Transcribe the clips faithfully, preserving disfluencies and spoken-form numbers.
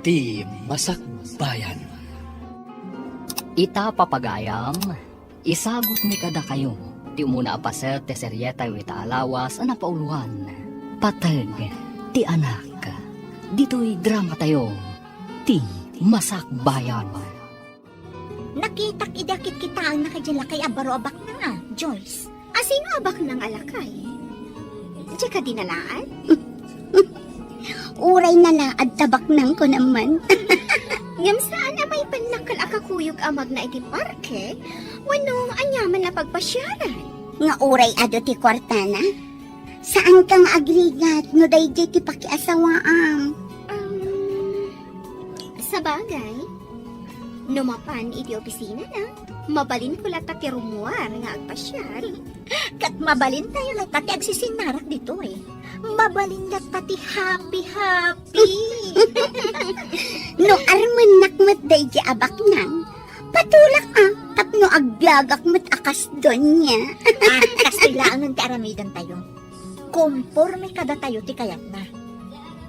Ti Masakbayan. Ita, papagayam, isagutmi kadakayo ti umuna a paset ti serietayo ita a lawas a napauloan, Pateg ti Anak. Ditoy dramatayo, Ti Masakbayan. Nakitak idi akitkitaanna kadi lakay a baro a baknang a, Joyce. Asino a baknang a lakay? Diak a dinalaan? Uray nalaad ta baknangko naman. Ngem saan a maipannakkel a kakuyog a magna iti parke, wenno aniaman a pagpasiaran? Nga uray adu ti kuartana? Saanka nga agrigat no daydiay ti pakiasawaam? Um, sabagay, no mapan iti opisinana, mabalinko latta ti rummuar nga agpasiar. Ket mabalintayo latta ti agsisinarak ditoy. Mabalin latta ti happy-happy. No armennak met daydiay a baknang, patulak a, tapno agbiagak met a kas donia. Ah, kastoy laengen ti aramidantayo. Komporme kadatayo ti kayatna.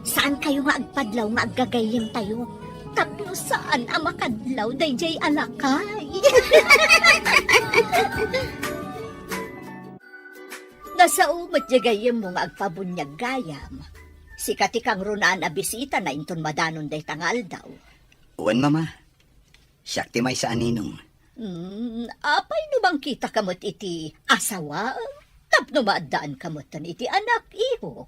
Saankayo nga agpadlaw nga aggagayyemtayo. Tapno saan a makadlaw daydiay a lakay. Nasao met diay gayyemmo nga agpabuniag gayam. Sika ti kangrunaan a bisitana inton madanon dayta nga aldaw. Wen, Mama. Siak ti maysa a ninong. Hmm, apay no mangkitaka met iti asawaem tapno maaddaanka metten iti anak, iho?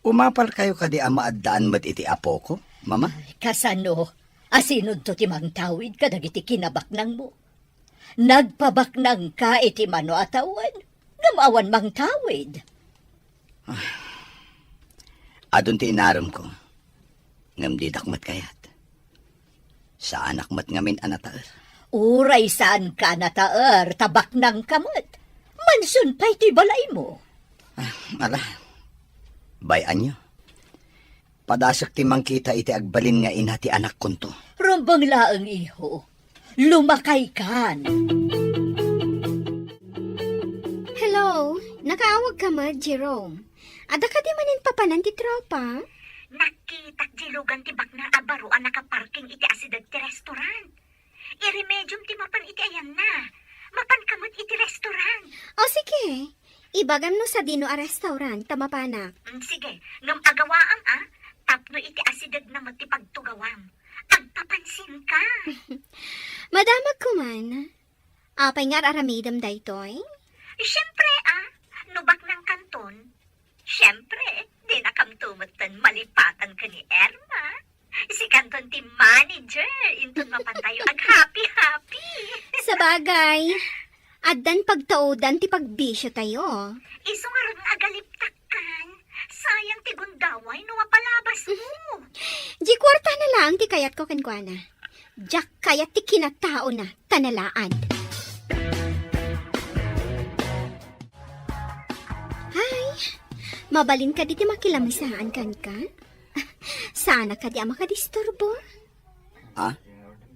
Umapalkayo kadi a maaddaan met iti apoko, Mama? Ay, kasano? Asinonto ti mangtawid kadagiti kinabaknangmo? Nagpabaknangka iti mano a tawen, ngem awan mangtawid. Ah, adun ti inaremko, ngem didak met kayat. Saanak met ngamin a nataer. Uray saanka a nataer, ta baknangka met. Mansion pay ti balaymo. Ah, ala, bay-anyo. Padasek ti mangkita iti agbalin nga ina ti anakkonto. Rumbeng laeng, iho. Lumakaykan. Hello, nakaawagka met, Jerome? Adda kadi manen papanan ti tropa? Nakitak diay lugan ti baknang a baro a nakaparking iti asideg ti restaurant. Iremediom ti mapan iti ayanna. Mapanka met iti restaurant. O, sige. Ibagam no sadino a restaurant ta mapanak. Mm, sige. Ngem agawaam, a, tapno iti asidegna met ti pagtugawam. Agpapansinka. Madamagko man. Apay nga ar-aramidem daytoy? Siempre, a, no baknangkanton, siempre, dinakamto metten malipatan ken ni Irma. Sikanton ti manager, inton mapantayo aghappy-happy. Sabagay, addan pagtaudan ti pagbisiotayo. Isu ngarud nga agaliptakkan. Sayang ti gundaway no mapalabasmo. Di kuartana laeng ti kayatko kenkuana. Diak kayat ti kinataona, ta nalaad. Hay, mabalin kadi ti makilamsaan kenka? Saanak kadi a makadisturbo? Ah?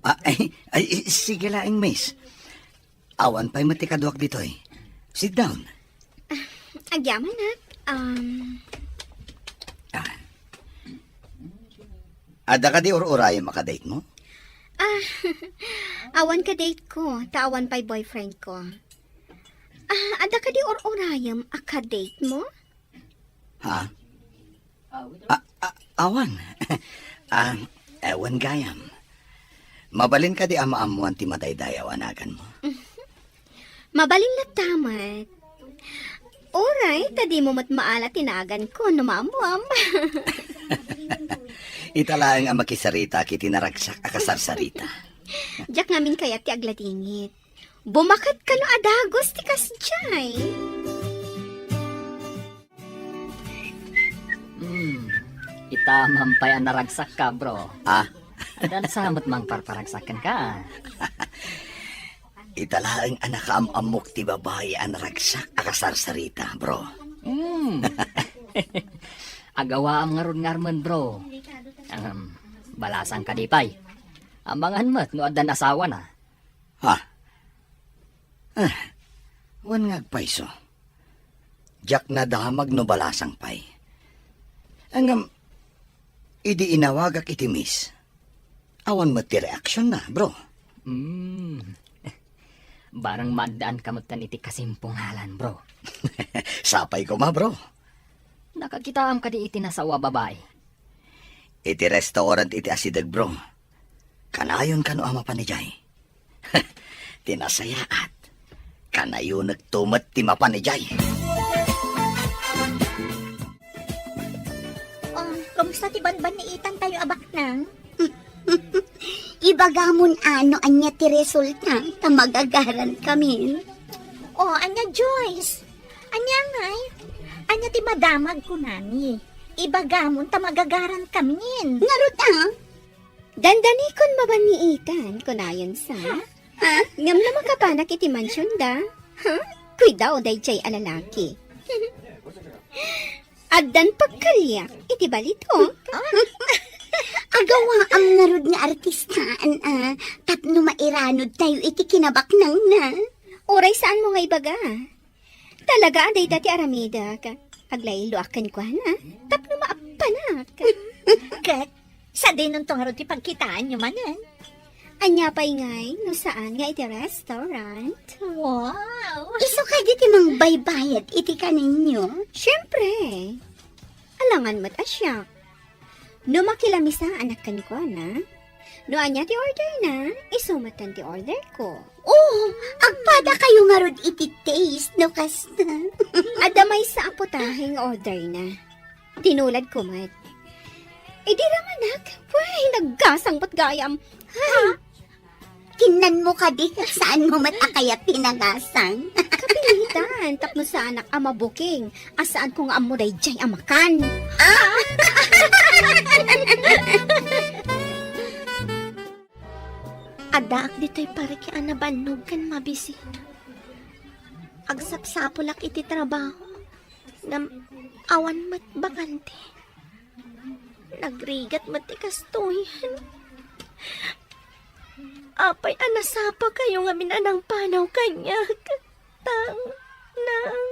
Ah, ay, ay, sige laeng, miss. Awan pay met ti kaduak ditoy. Sit down. Agyamanak, um, Ah. Adda kadi ur-urayem a kadate mo? Ah, awan kadate ko, ta awan pay boyfriend ko. Ah, adda kadi ur-urayem a kadate mo? Ha? A-, a-, awan. Ah, awan gayam. Mabalin kadi a maammuan ti madaydayaw a naganmo? Mabalin latta met. Uray, ta dimo met maala ti naganko no maammuam. Ita laeng a makisarita iti naragsak a kasarsarita. Diak ngamin kayat ti agladingit. Bumaket kano a dagus ti kasdiay. Hmm, ita man pay a naragsakka, bro. Ah? Addan sa met mangparparagsak kenka. Ita laeng a nakaam-ammok ti babai a naragsak a kasarsarita, bro. Hmm. Agawaam ngarud nga armen, bro. Ahem, balasang kadi pay. Amangan met no addan asawana. Ha? Ah, wen nga agpayso. Diak nadamag no balasang pay. Ngem, Idi inawagak iti miss, awan met ti reaksionna, bro. Hmm. Barang maaddaan ka metten iti kasimpungalan, bro. Sapay koma, bro. Nakakitaam kadi iti nasao a babai? Iti restaurant iti asideg, bro. Kanayon kano a mapan idiay? Ti nasayaat, kanayonekto met ti mapan idiay. Oh, kumusta ti banbanniitantayo a baknang? Ibagamon a no ania ti resulta ta magagaran kamin. Oh, ania, Joyce? Ania ngay? Ania ti madamag kunami? Ibagamon ta magagaran kamin. Ngarud a? Dandanikon mabanniitan, kunayon sa. Ha? Ha? Ngem no makapanak iti mansionda, ha? Kuidao daydiay a lalaki. Addan pagkaliak iti balitok. Agawaam ngarud nga artistaan a tapno mairanudtayo iti kinabaknangna. Uray saanmo nga ibaga. Talaga a dayta ti aramidek. Aglayloak kenkuana tapno maappanak. Ket sadinonto ngarud ti pagkitaanyo manen? Ania pay ngay no saan nga iti restaurant? Wow! Isu kadi ti mangbaybayad iti kaninyo? Siempre. Alangan met a siak. No makilaamisaanak kenkuana, no ania ti orderna, isu metten ti orderko. Oh, agpadakayo ngarud iti taste no kasta. Adda maysa a putahe nga orderna. Tinuladko met. Idi ramanak, way, naggasang met gayam. Ay, kinnanmo kadi ket saanmo met a kayat ti nagasang? Kapilitan, tapno saanak a mabuking, a saanko nga ammo daydiay a makan. Ah! Addaak ditoy parke a nabannog ken mabisi. Agsapsapulak iti trabaho, ngem awan met bakante. Nagrigat met ti kastoyen. Apay a nasapakayo ngamin a nangpanaw kaniak? Tang, nang.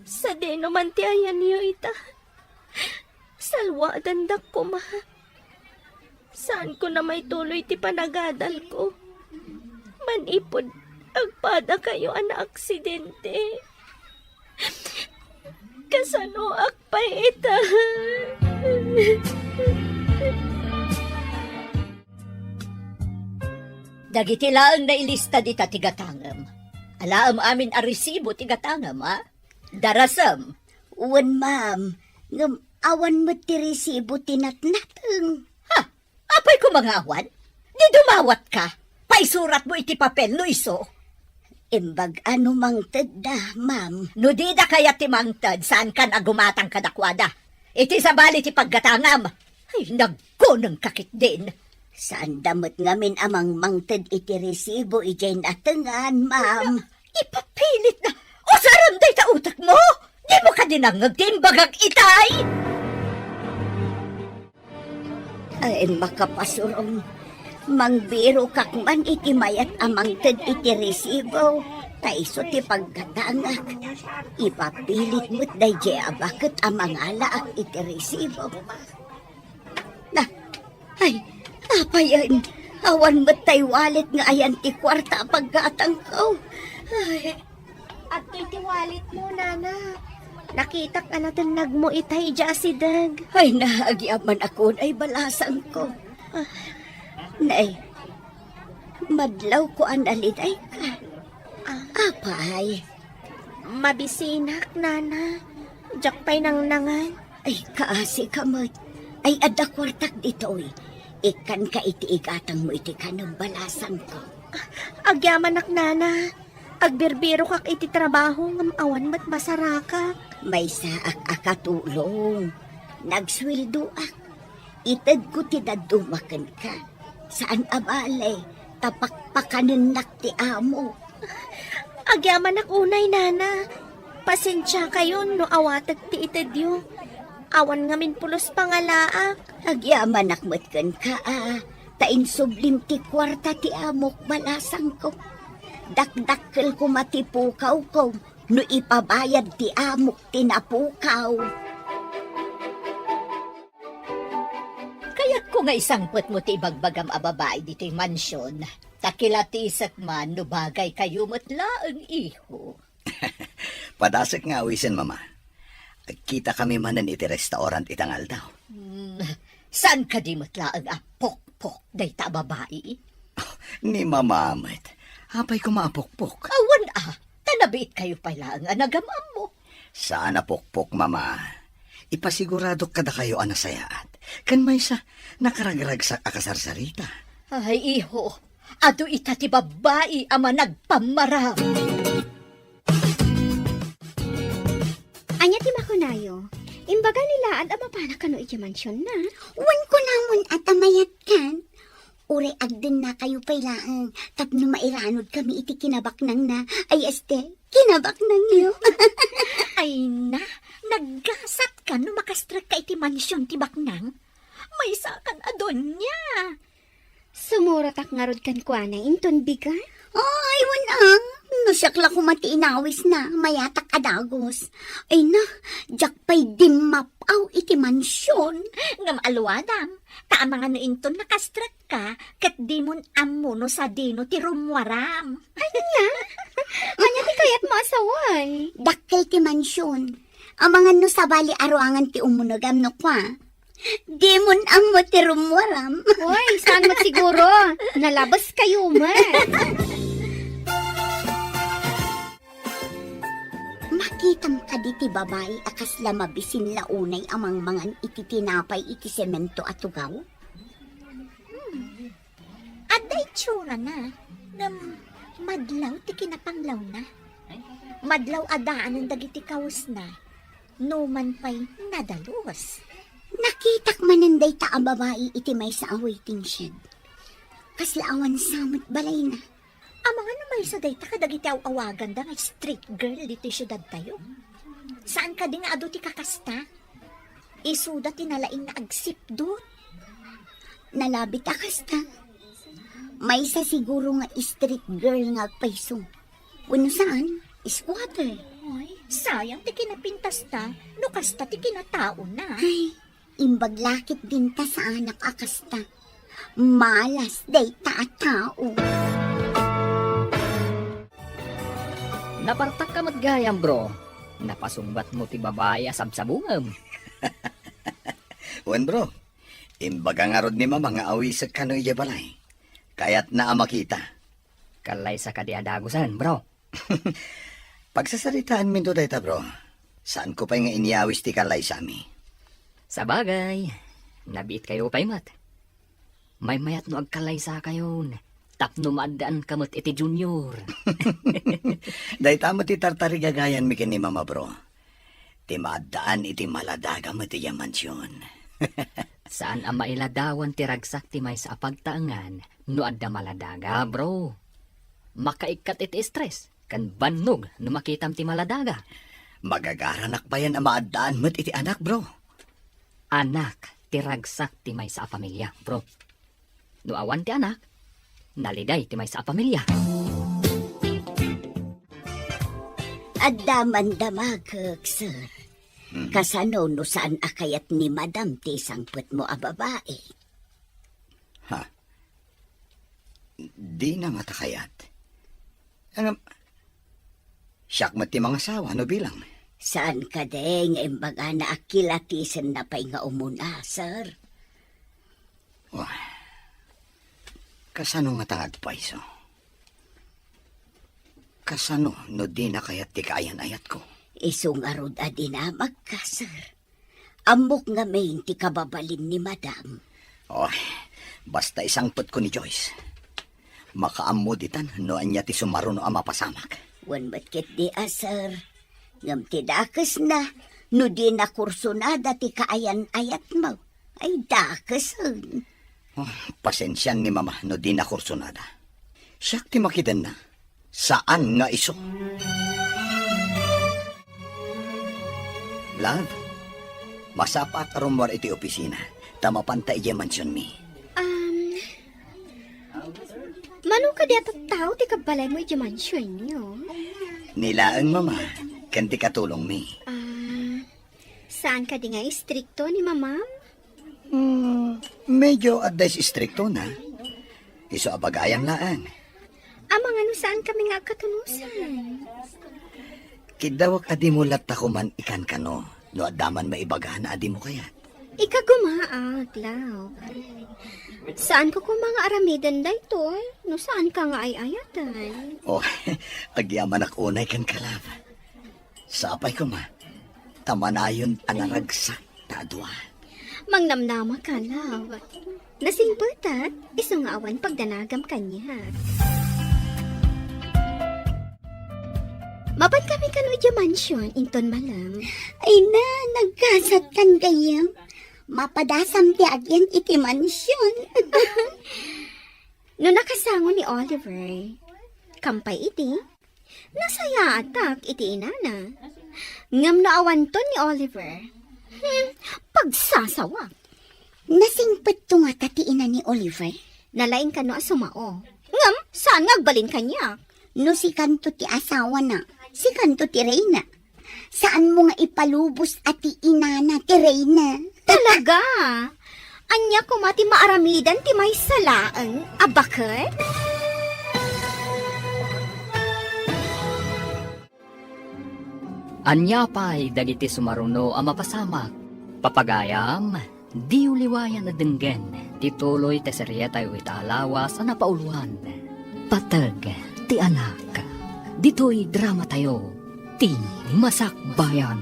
Sadino man ti ayanyo ita? Salwadandak koma. Saanko na maituloy ti panagadalko. Manipud agpadakayo a naaksidente. Kasanoak pay ita? Dagiti laeng nailista dita ti gatangem. Alaem amin a resibo ti gatangem, a? Darasem. Wen, ma'am. Ngem awan met ti resibo ti natnateng. Ha? Apay koma nga awan? Di dumawatka? Paisuratmo iti papel no isu. Imbag a no mangtedda, ma'am. No dida kayat ti mangted, saankan a gumatang kadakuada. Iti sabali ti paggatangam. Ay, nagkunengka ketdin. Saanda met ngamin a mangmangted iti resibo idiay natengan, ma'am. Ipapilitna. Usarem dayta utekmo. Dimo kadi nangngeg ti imbagak itay? Ay, makapasurong. Mangbirokak man iti mayat a mangted iti resibo, ta isu ti paggatangak. Ipapilit met daydiay a baket a mangalaak iti resibo. Na, ay, apayen, awan met tay wallet nga ayan ti kuarta a paggatangko. Ay. Adtoy ti walletmo, nana. Nakitak a natennagmo itay idiay asideg. Ay, naagiamanakon ay balasangko. Ah. Nay, madlawko a nalidayka. Ah. Apay? Mabisinak, nana. Diak pay nangnangan. Ay, kaasi ka met. Ay, adda kuartak ditoy. Ikkanka iti igatangmo iti kanem balasangko. Agyamanak, nana. Agbirbirokak iti trabaho ngem awan met masarakak. Maysaak a katulong. Nagsueldoak. Itedko ti dadduma kenka. Saan a bale, ta pakpakanennak ti amo. Agyamanak unay, nana. Pasensiakayon no awatek ti itedyo. Awan ngamin pulos pangalaak. Agyamanak met kenka, a, ta insublim ti kuarta ti amok, balasangko. Dakdakkel koma ti pukawko no ipabayad ti amok ti napukaw. Kayatko nga isangpetmo ti ibagbagam a babai ditoy mansion, ta kilatisek man no bagaykayo met laeng, iho. Padasek nga awisen, Mama. Agkitakami manen iti restaurant ita nga aldaw. Hmm, saan kadi met laeng a pokpok dayta a babai? Ni Mama met. Apay koma a pokpok? Awan a, ta nabiitkayo pay laeng a nagam-ammo. Saan a pokpok, Mama. Ipasiguradok kadakayo a nasayaat. Ken maysa, nakaragragsak a kasarsarita. Ay, iho, adu ita ti babbai a managpammaram. Ania ti makunayo? Imbaga ni Laad a mapana kano iti mansionna? Wen kunamon a ta mayatkan. Uray agdennakayo pay laeng tapno mairanudkami iti kinabaknangna. Ay, este, kinabaknangyo. Ay na, naggasatkan no makastrekka iti mansion ti baknang. Maysakan a donia. Sumurotak ngarud kenkuana inton bigat. Ay, wen a. No siak la koma ti inawisna, mayatak a dagus. Ay na, diak pay dimmap-aw iti mansion. Ngem aluadam, ta amangan no inton nakastrekka, ket dimon ammo no sadino ti rummuaram. Ania? Ania ti kayatmo a sawen? Dakkel ti mansion. Amangan no sabali a ruangan ti umunegam no kua. Dimon ammo ti rummuaram. Oy, saan met siguro? Nalabes kayo met. Makitam kadi ti babai a kasla mabisin la unay a mangmangan iti tinapay iti semento a tugaw? Hmm. Adda itsurana, ngem madlaw ti kinapanglawna. Madlaw a daanen dagiti kawesna, numan pay nadalus. Nakitak manen dayta a babai iti maysa a waiting shed. Kasla awan sa met balayna. Amangan no maysa dayta kadagiti aw-awaganda nga street girl ditoy siudadtayo. Saan kadi nga adu ti kakasta? Isuda ti nalaing nga agsipdut. Nalabit a kasta. Maysa siguro nga street girl nga agpayso. Wenno saan, squatter. Ay, sayang ti kinapintasta, no kasta ti kinataona. Ay, imbag la ket dinta saanak a kasta. Malas dayta a tao. Napartakka met gayam, bro. Napasungbatmo ti babai a sabsabungem. Wen, bro. Imbaga ngarud ni Mama nga awisek kano idiay balay. Kayatna a makita. Kallaysa kadi a dagusen, bro? Pagsasaritaanminto dayta, bro. Saanko pay nga inyawis ti kallaysami. Sabagay, nabiitkayo pay met. Maymayat no agkallaysakayon tapno maaddaanka met iti junior. Dayta met ti tartarigagayanmi ken ni Mama, bro. Ti maaddaan iti maladaga met idiay mansion. Saan a mailadawan ti ragsak ti maysa a pagtaengan no adda maladaga, bro. Makaikkat iti stress ken bannog no makitam ti maladaga. Magagaranak payen a maaddaan met iti anak, bro. Anak ti ragsak ti maysa a pamilia, bro. No awan ti anak, naliday ti maysa a pamilia. Adda man damagek, sir. Hmm. Kasano no saan a kayat ni Madam ti sangpetmo a babae? Ha? Dina ngata kayat. Ngem, siak met ti mangasawa no bilang. Saan kadi nga imbagana a kilatisenna pay nga umuna, sir? Wah, kasano ngata nga agpayso? Kasano no dina kayat ti kaayan-ayatko? Isu ngarud a dinamagka, sir. Ammok ngamin ti kababalin ni Madam. Oy, basta isangpetko ni Joyce. Makaammo ditan no ania ti sumaruno a mapasamak. Wen met ketdi a, sir. Ngem ti dakesna, no dina kursunada ti kaayan-ayatmo, ay dakesen. Oh, pasensian ni Mama no dina kursunada. Siak ti makidenna. Saan nga isu. Love, masapaat a rummuar iti opisina, ta mapanta idiay mansionmi. Um, mano kadi a tattao ti kabbalaymo idiay mansionyo? Ni laeng, Mama, ken ti katulongmi. Ah, saan kadi nga istrikto ni Mamam? Hmm, Medyo adda istrikto na. Isu a bagayan laeng. Amangan no saan kami nga agkatunosan. Kiddawek a dimo latta koman ikankano no adda man maibagana a dimo kayat. Ikagumaak, love. Saan ko koma nga aramiden daytoy no saan ka nga ay-ayatan? Oh, agyamanak unay kenka, love. Sapay koma, ta manayon a naragsak ta adua. Mangnamnama ka, love. Nasingpetak, isu nga awan pagdanagam kaniak. Mapan kami kano idiay mansion, inton malem. Ay na, nagkasatkan gayyem. Mapadasam ti agyan iti mansion. No nakasango ni Oliver, kampay iti, nasayaatak iti inana. Ngem no awanton ni Oliver, hmm, pagsasawak. Nasingpetto ngata ti ina ni Oliver? Nalaing kano a sumao. Ngem, saan nga agbalin kaniak? No sikanto ti asawana, sikanto ti reyna. Saanmo nga ipalubos a ti inana ti reyna? Talaga? Ania koma ti maaramidan ti maysa laeng a baket? Ania pay dagiti sumaruno a mapasamak? Papagayam, diyo liwayan a denggen ti tuloy ti serietayo ita a lawas a napauloan, Pateg ti Anak. Ditoy dramatayo, ti Masakbayan.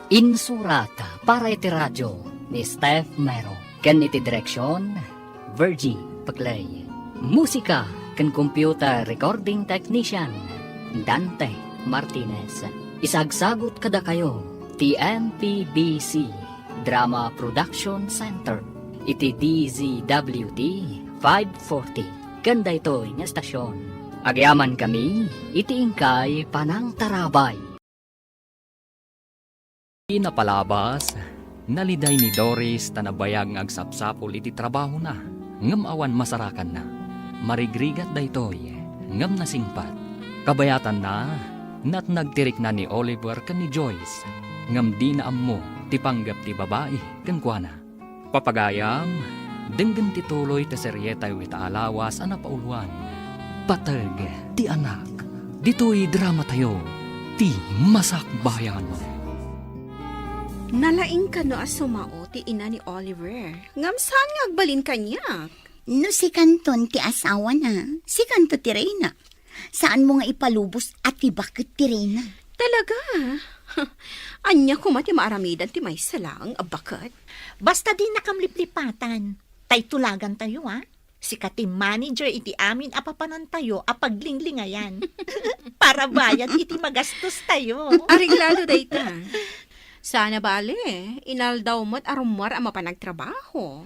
Insurat para iti radio ni Steph Mero ken iti direksion, Virgie Paclay. Musika ken computer recording technician, Dante Martinez. Isagsagut kadakayo ti M P B C Drama Production Center iti D Z W T five forty ken daytoy nga estasion. Agyamankami iti inkay panangtarabay. Di napalabas, naliday ni Doris ta nabayag nga agsapsapul iti trabahona, ngem awan masarakanna. Marigrigat daytoy, ngem nasingpet. Kabayatanna, natnag ti rikna ni Oliver ken ni Joyce, ngem dina ammo ti panggep ti babai kenkuana. Papagayam, denggen ti tuloy ti serietayo ita a lawas a napauloan, Pateg ti Anak. Ditoy dramatayo, ti Masakbayan. Nalaing kano a sumao ti ina ni Oliver. Ngem saan nga agbalin kaniak? No sikanton ti asawana, sikanto ti reyna. Saanmo nga ipalubos a ti baket ti reyna. Talaga? Ania koma ti maaramidan ti maysa laeng a baket? Basta dinakam liplipatan, tay tulagantayo, a? Sika ti manager iti amin a papanantayo a paglinglingayan. Para bayad iti magastostayo. Areglado dayta. Sana bale, inaldaw met a rummuar a mapan agtrabaho.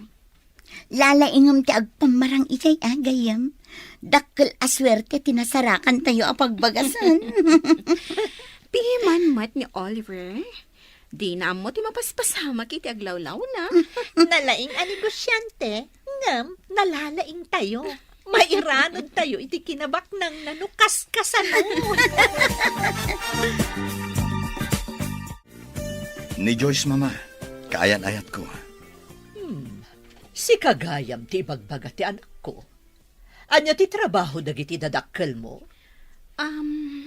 Lalaingem ti agpammarang idiay a gayyem. Dakkel a suerte ti nasarakantayo a pagbagasen. Piman met ni Oliver, dina ammo ti mapaspasamak iti aglawlawna. Nalaing a negosyante, ngem nalalaingtayo. Mairanudtayo iti kinabaknangna no kaskasano. Ni Joyce, Mama, kaayan-ayatko. Hmm. Sika gayam ti ibagbaga ti anakko. Ania ti trabaho dagiti dadakkelmo? Um,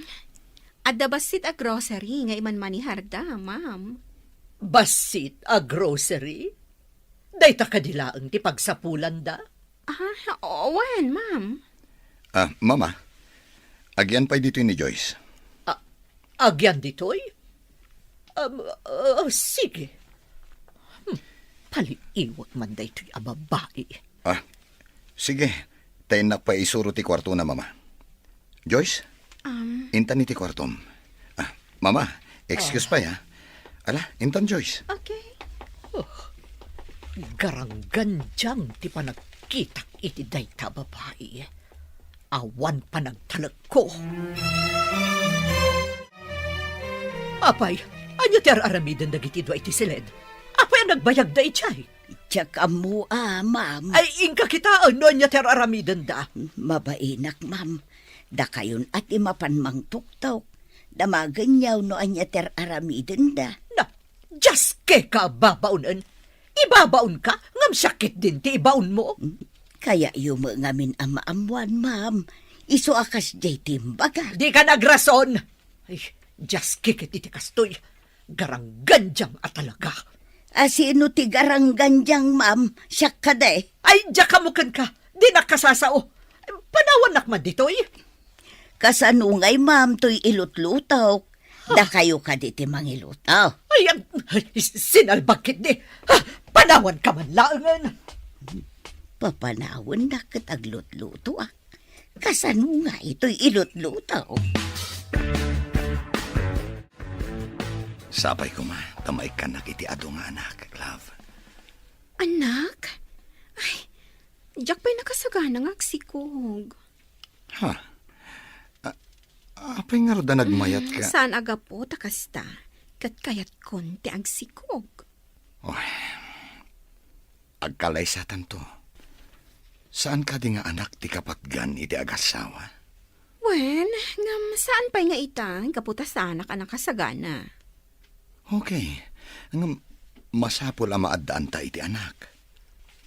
adda bassit a grocery nga imanmaneharda, ma'am. Bassit a grocery? Dayta kadi laeng ti pagsapulanda? Ah, wen, ma'am. Ah, Mama, agyan pay ditoy ni Joyce. Ah, agyan ditoy? Um, ah, sige. Hmm, paliiwak man daytoy a babai. Ah, sige. Ta innak pay isuro ti kuartona, Mama. Joyce? Um, intan iti kuartom. Ah, Mama, excuse pay, ha? Ala, intan, Joyce. Okay. Oh, garanggandiang ti panagkitak iti dayta a babai. Awan panagtalekko. Apay, ania ti ar-aramiden dagiti dua iti siled? Apay a nagbayagda idiay? Diak ammo a, ma'am. Ay, inka kitaen no ania ti ar-aramidenda. Mabainak, ma'am. Dakayon a ti mapan mangtuktok. Damagenyo no ania ti ar-aramidenda. Na, diaske ka a babaonen. Ibabaonka, ngem siak ketdin ti ibaonmo. Kayatyo met ngamin a maammuan, ma'am. Isu a kasdiay ti imbagak. Dika nagrason! Ay, diaski ket iti kastoy. Garanggandiang a talaga. A sino ti garanggandiang, ma'am? Siak kadi? Ay, diak ammo kenka. Dinak kasasao. Panawannak man ditoy. Kasano ngay, ma'am, toy ilutlutok? Dakayo kadi ti mangiluto? Ay, am, ay, sinalbag ketdi. Ha, panawanka man laengen. Papanawannak ket aglutlutoak. Kasano ngay toy ilutluto? Sapay koma ta maikkannak iti adu nga anak, love. Anak? Ay, diak pay nakasagana nga agsikog. Ha? A-, apay ngarud a nagmayat ka? Mm, saan a gapu ta kasta, ket kayatkon ti agsikog. Oy, agkalaysatanto. Saan kadi nga anak ti kapatgan iti agassawa? Wen, ngem saan pay nga ita, gapu ta saanak a nakasagana. Okay. Ngem masapul a maaddaanta iti anak.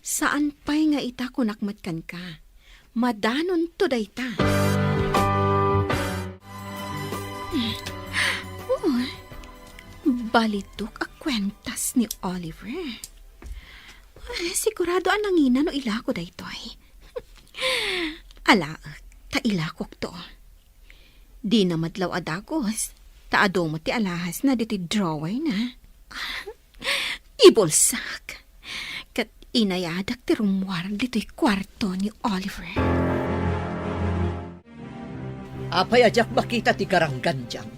Saan pay nga ita kunak met kenka. Madanonto dayta. Oh, balitok a kuentas ni Oliver. Ah, sigurado a nangina no ilako daytoy. Alaek, ta ilakokto. Dina madlaw a dagus, ta adu met ti alahasna ditoy drawerna. Ibulsak, ket inayadak ti rummuar ditoy kuarto ni Oliver. Apay a diak makita ti garanggandiang?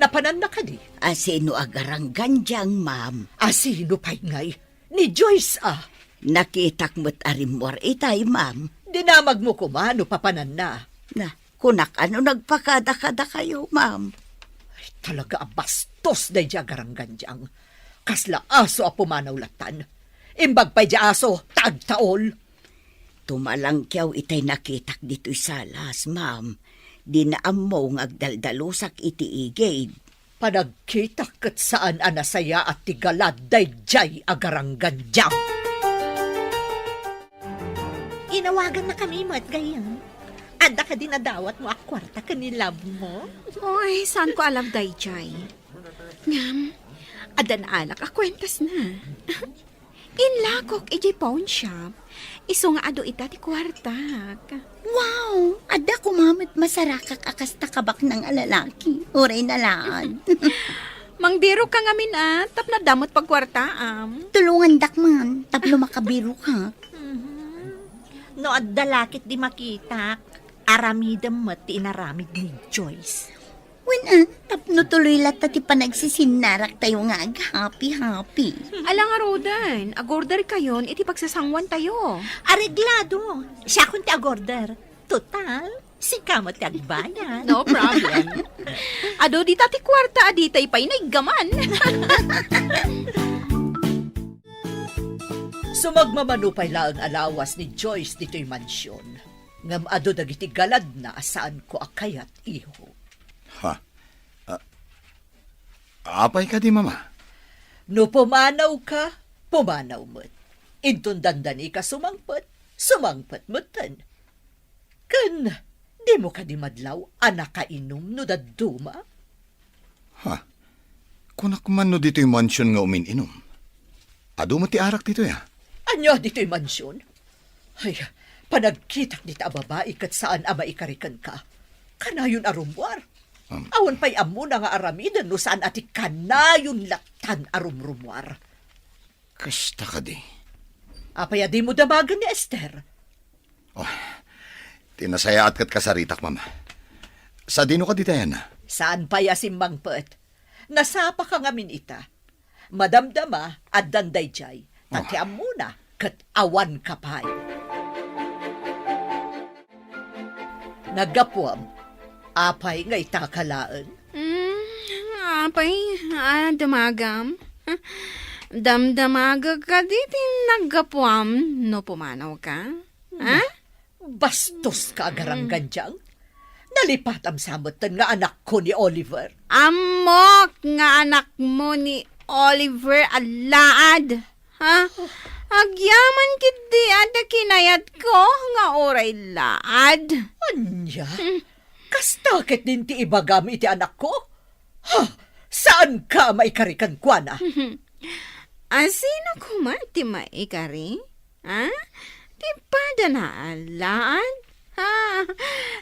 Napananna kadi? A sino a garanggandiang, ma'am? A sino pay ngay? Ni Joyce, a. Nakitak met a rimmuar itay, ma'am. Dinamagmo koma no papananna. Na, kunak a no nagpakadakadakayo, ma'am. Ay, talaga a bastos daydi a garanggandiang. Kasla aso a pumanaw lattan. Imbag pay di aso, ta agtaol. Tumalangkiaw itay nakitak ditoy salas, ma'am. Dina ammo nga agdaldalusak iti igid. Panagkitak ket saan a nasayaat ti galad daydiay a garanggandiang. Inawagannakami met, gayyem. Adda kadi nadawatmo a kuarta ken ni love mo? Oy, saanko a love daydiay. Ngem, adda naalak a kuentasna. Inlakok idiay pawn shop. Isu nga adu ita ti kuartak. Wow! Adda koma met masarakak a kasta kabaknang a lalaki. Uray na laeng. Mangbirokka ngamin a, tapno adda met pagkuartaam. Tulongandak man, tapno makabirokak. Mhm. No adda la ketdi makitak, aramidem met ti inaramid ni Joyce. Wen, a, tapno tuloy latta ti panagsisinnaratayo nga aghappy-happy. Ala ngaruden, agorderkayon iti pagsasanguantayo. Areglado. Siakon ti agorder. Total, sika met ti agbayad. No problem. Adu dita ti kuarta a ditay pay naiggaman. Sumagmamano pay laeng a lawas ni Joyce ditoy mansion. Ngem adu dagiti galadna a saanko a kayat, iho. Ha? A-, apay kadi, Mama? No pumanawka, pumanaw met. Inton dandanika sumangpet, sumangpet metten. Ken, dimo kadi madlaw a nakainum no dadduma? Ha? Kunak man no ditoy mansion nga umin-inum. Adu met ti arak ditoy, a? Ania ditoy mansion? Ay, panagkitak dita a babai ket saan a maikari kenka. Kanayon a rummuar. Um. Awan pay ammona nga aramiden no saan a ti kanayon lattan a rumrummuar. Kasta kadi. Apay a dimo damagen ni Esther? Oh, ti nasayaat ket kasaritak, Mama. Sadino kadi tayan? Saan pay a simmangpet? Nasapaka ngamin ita. Madamdama, addan daydiay. Ta ti ammona, ket awanka pay. Naggapuam, apay nga itaka laeng? Mm, apay, a, damagam? Damdamagek kadi ti naggapuam no pumanawka? Ha? Bastoska a garanggandiang. Nalipatam sa metten nga anakko ni Oliver. Ammok nga anakmo ni Oliver a laad. Ah, agyaman ketdi adda kinayatko nga uray laad. Ania? Hmm. Kasta ketdin ti ibagam iti anakko? Ha? Saanka a maikari kenkuana? Asino koma ti maikari? Ha? Ti padana a laad? Ha?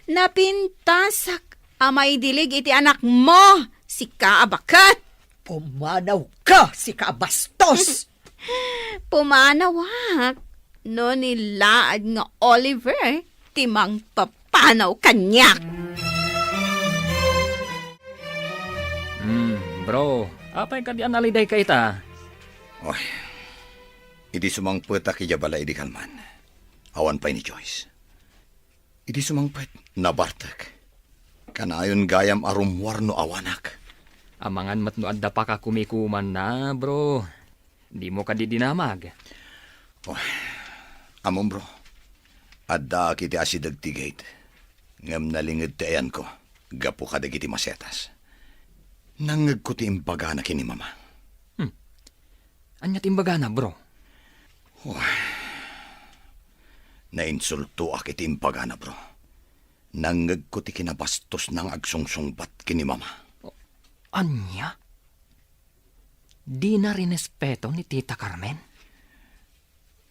Napintasak a maidilig iti anakmo, sika a baket! Pumanawka, sika a bastos! Pumanawak no ni laad nga Oliver ti mangpapanaw kaniak. Hmm, bro, apay kadi a nalidayka ita? Oy, idi sumangpetak idiay balay idi kalman, awan pay ni Joyce. Idi sumangpet, nabartek. Kanayon gayam a rummuar no awanak. Amangan met no adda pakakumikumanna, bro. Dimo kadi dinamag? Oh, ammom, bro. Addaak iti asideg ti gate. Ngem nalinged ti ayanko gapu kadagiti masetas. Nangngegko ti imbagana ken ni Mama. Hmm. Ania ti imbagana, bro? Oh. Nainsultoak iti imbagana, bro. Nangngegko ti kinabastosna nga agsungsungbat ken ni Mama. Ania? Dina rinespeto ni Tita Carmen?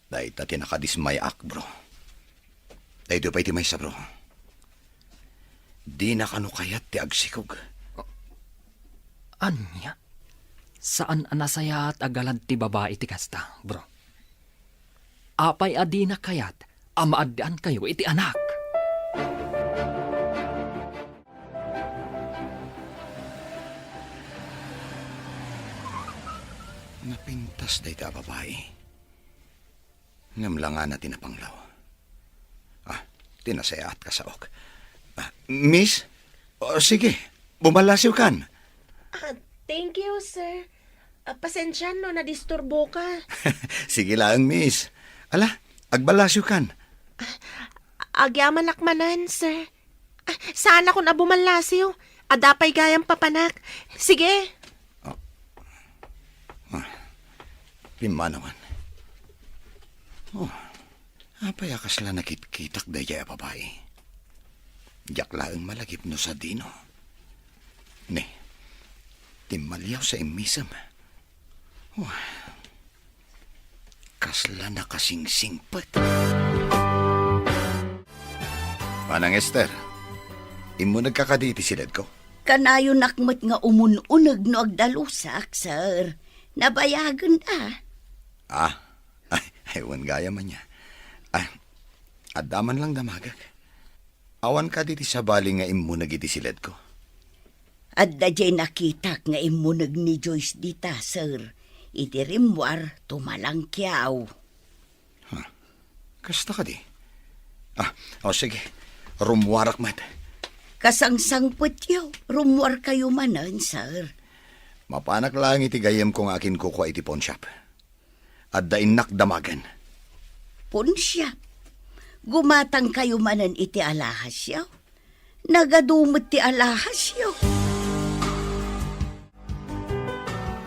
Dayta ti nakadismayaak, bro. Daytoy pay ti maysa, bro. Dina kano kayat ti agsikog. Ania? Saan a nasayaat a galad ti babai ti kasta, bro. Apay a dina kayat a maaddaankayo iti anak? Napintas dayta a babai. Ngem langana ti napanglaw. Ah, ti nasayaat, kasaok. Ah, miss? Oh, sige, bumallasiwkan. Ah, thank you, sir. Ah, pasensian no nadisturboka. Sige laeng, miss. Ala, agballasiwkan. Ah, agyamanak manen, sir. Ah, saanakon a bumallasiw. Adda pay gayam papanak. Sige. Ah. Ah. Pimmanawan. Oh. Apay a kasla nakitkitak daydiay a babai? Diak laeng malagip no sadino. Ne, timmaliaw sa immisem. Wah, kasla nakasingsingpet. Manang Esther, immunegka kadi iti siledko? Kanayonak met nga umun-uneg no agdalusak, sir. Nabayagen a. Ah, Ay, ay, wen gayam ania. Ah, adda man lang damagek. Awan kadi ti sabali nga immuneg iti siledko? Adda diay nakitak nga immuneg ni Joyce dita, sir. Idi rimmuar, tumalangkiaw. Huh. Kasta kadi? Ah, o sige. Rummuarak met. Kasangsangpetyo, rummuarkayo manen, sir. Mapanak laeng iti gayyemko nga akinkukua iti pawnshop. Adda innak damagen. Ponsia, gumatangkayo manen iti alahasyo. Nagadu met ti alahasyo.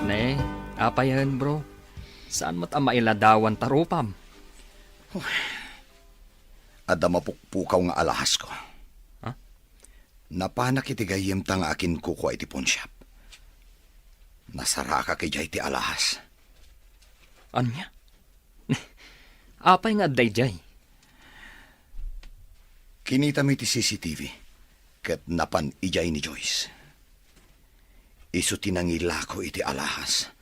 Ne, apayen, bro? Saan met a mailadawan ta rupam? Adda mapukpukaw nga alahasko. Ha? Napanak iti gayyemta nga akinkukua iti pawnshop. Nasarakak idiay ti alahas. Ania? Apay nga adda idiay? Kinitami ti C C T V ket napan idiay ni Joyce. Isu ti nangilako iti alahas.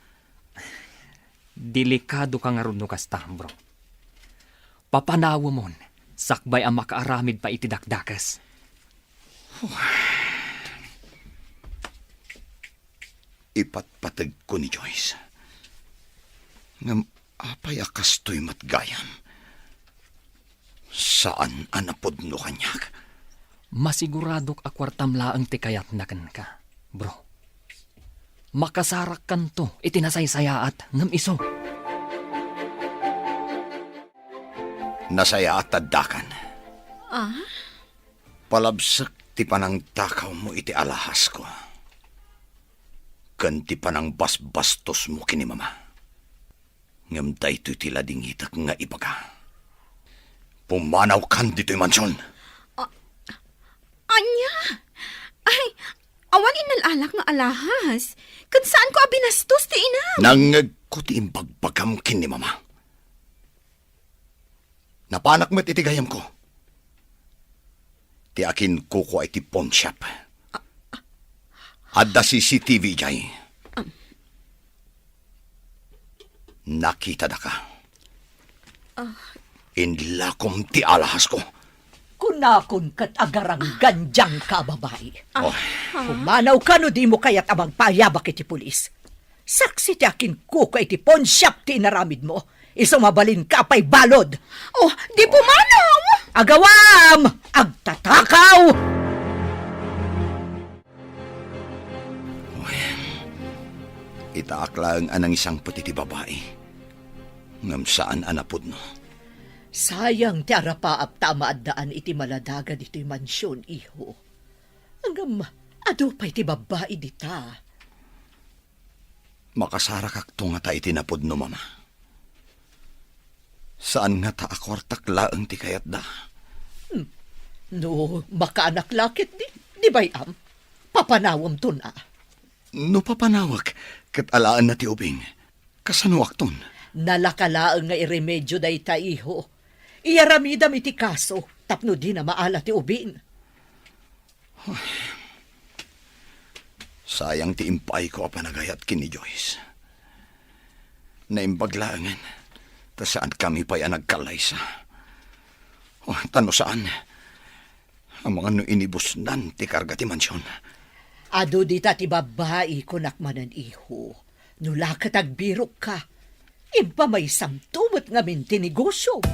Delikadoka ngarud no kasta, bro. Papanawemon, sakbay a makaaramid pay iti dakdakes. Ipatpategko ni Joyce. Ngem apay a kastoy met gayam? Saan a napudno kaniak. Masiguradok a kuartam laeng ti kayatna kenka, bro. Makasarakkanto iti nasaysayaat ngem isu. Nasayaat addakan. Ah? Palabsek ti panangtakawmo iti alahasko ken ti panangbasbastosmo ken ni Mama. Ngem daytoy ti ladingitek nga ibaga. Pumanawkan ditoy mansion. A-, ania? Ay, awan innal-alak nga alahas. Ket saanko a binastos ti inam. Nangngegko ti imbagbagam ken ni Mama. Napanak met iti gayamko ti akinkukua iti pawnshop. Adda C C T V idiay. Nakitadaka. Ah. Inlakom ti alahasko. Kunakon ket agaranggan dianka a babai. Ah. Oh. Pumanawka no dimo kayat a magpaayabak iti pulis. Saksi ti akinkukua iti pawnshop ti inaramidmo. Isu mabalinka a pay balud. Oh, di pumanaw! Agawam! Agtatakaw! Uy, itaak laeng a nangisangpet iti babai, ngem saan a napudno. Sayang ti arapaap ta amaaddaan iti maladaga ditoy mansion, iho. Ngem adu pay ti babbai dita. Makasarakakto ngata iti napudno, Mama. Saan ngata a kuartak laeng ti kayatda. Hmm. No makaanak la ketdi, di bay-am, papanawemton a. No papanawek ket alaenna ti ubing, kasanoakton? Nalaka laeng nga iremedio dayta, iho. Iyaramidam iti kaso tapno dina maala ti ubing. Sayang ti impaayko a panagayat ken ni Joyce. Naimbag laengen ta saankami pay a nagkallaysa. Oh, ta no saan, amangan no inibusnan ti karga ti mansion. Adu dita ti babbai, kunak manen, iho. No la ket agbirokka, impamaysamto met ngamin ti negosiom.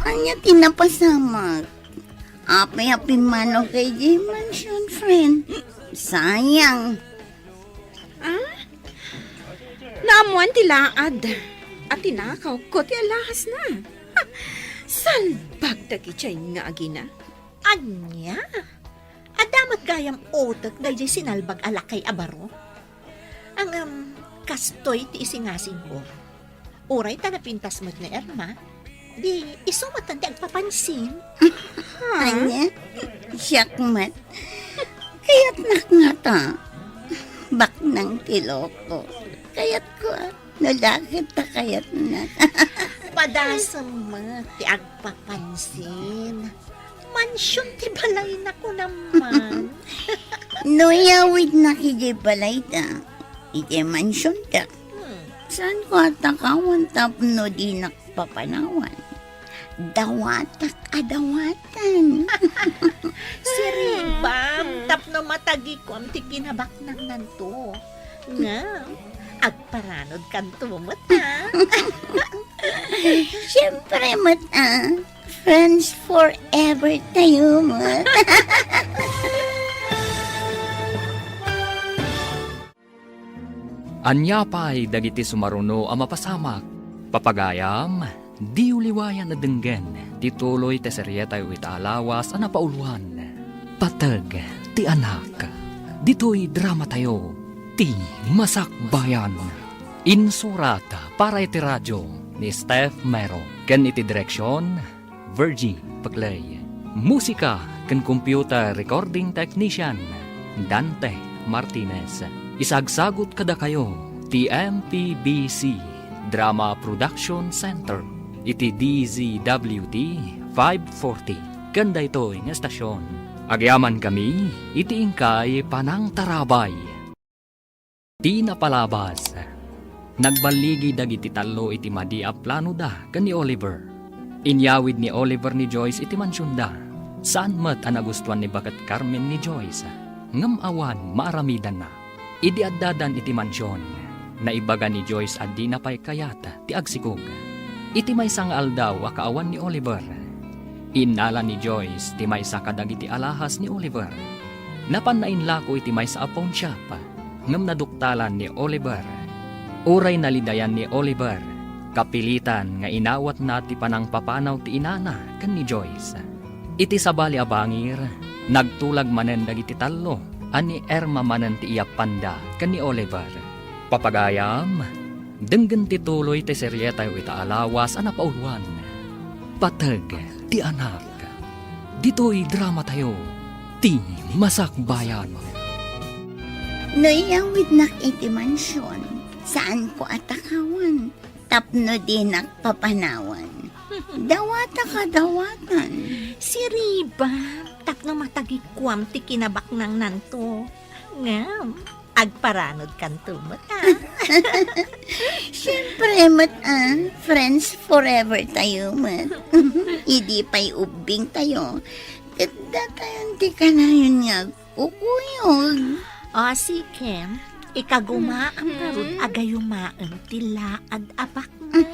Ania ti napasamak? Apay a pimmanaw ka idiay mansion, friend? Sayang. Ah? Naammoan ti laad a tinakawko ti alahasna. Salbag dagiti nga agina. Ania? Adda met gayam utek daydiay sinalbag a lakay a baro? Ngem, kastoy ti isingasingko. Uray ta napintas met ni Irma, di isu met ti agpapansin. Ania? Siak met. Kayatnak ngata. Baknang ti loko. Kayatko, a. No la ket ta kayatnak. Padasem met ti agpapansin. Mansion ti balayna, kunam man. No iyawidnak idiay balayda, idiay mansionda, hmm, saanko a takawan tapno dinak papanawan? Dawatak a dawatan. Siribam tapno matagikuam ti kinabaknangnanto. Ngem, agparanodkanto met, a. Siempre met, a. Friends forever tayo met. Ania pay dagiti sumaruno a mapasamak? Papagayam, diyo liwayan a denggen ti tuloy ti serietayo ita a lawas a napauloan, Pateg ti Anak. Ditoy dramatayo, Ti Masakbayan. Insurat para iti radio ni Steph Mero ken iti direksion, Virgie Peclay. Musika ken computer recording technician, Dante Martinez. Isagsagut kadakayo ti M P B C Drama Production Center iti D Z W T five forty ken daytoy nga estasion. Agyamankami iti inkay panangtarabay. Ti napalabas. Nagballigi dagiti tallo iti madi a planoda ken ni Oliver. Inyawid ni Oliver ni Joyce iti mansionda. Saan met a nagustuan ni Baket Carmen ni Joyce, ngem awan maaramidanna. Idi addadan iti mansion, naibaga ni Joyce a dina pay kayat ti agsikog. Iti maysa nga aldaw a kaawan ni Oliver, innala ni Joyce ti maysa kadagiti alahas ni Oliver. Napanna inlako iti maysa a pawnshop, ngem naduktalan ni Oliver. Uray nalidayan ni Oliver, kapilitan nga inawatna ti panangpapanaw ti inana ken ni Joyce. Iti sabali a bangir, nagtulag manen dagiti tallo a ni Irma manen ti iyappanda ken ni Oliver. Papagayam, denggen ti tuloy ti serietayo ita a lawas a napauluan, Pateg ti Anak. Ditoy dramatayo, ti Masakbayan. No iyawidnak iti mansion, saanko a takawan tapno dinak papanawan. Dawataka dawatan. Siriba, tapno matagikuam ti kinabaknangnanto. Ngem, agparanodkanto met, a? Siempre met, a, friends forever tayo met. Idi pay ubbing tayo, ket datayon ti kanayon nga agkukuyog. O, sige. Ikagumaam ngarud a gayumaem ti laad a baknang.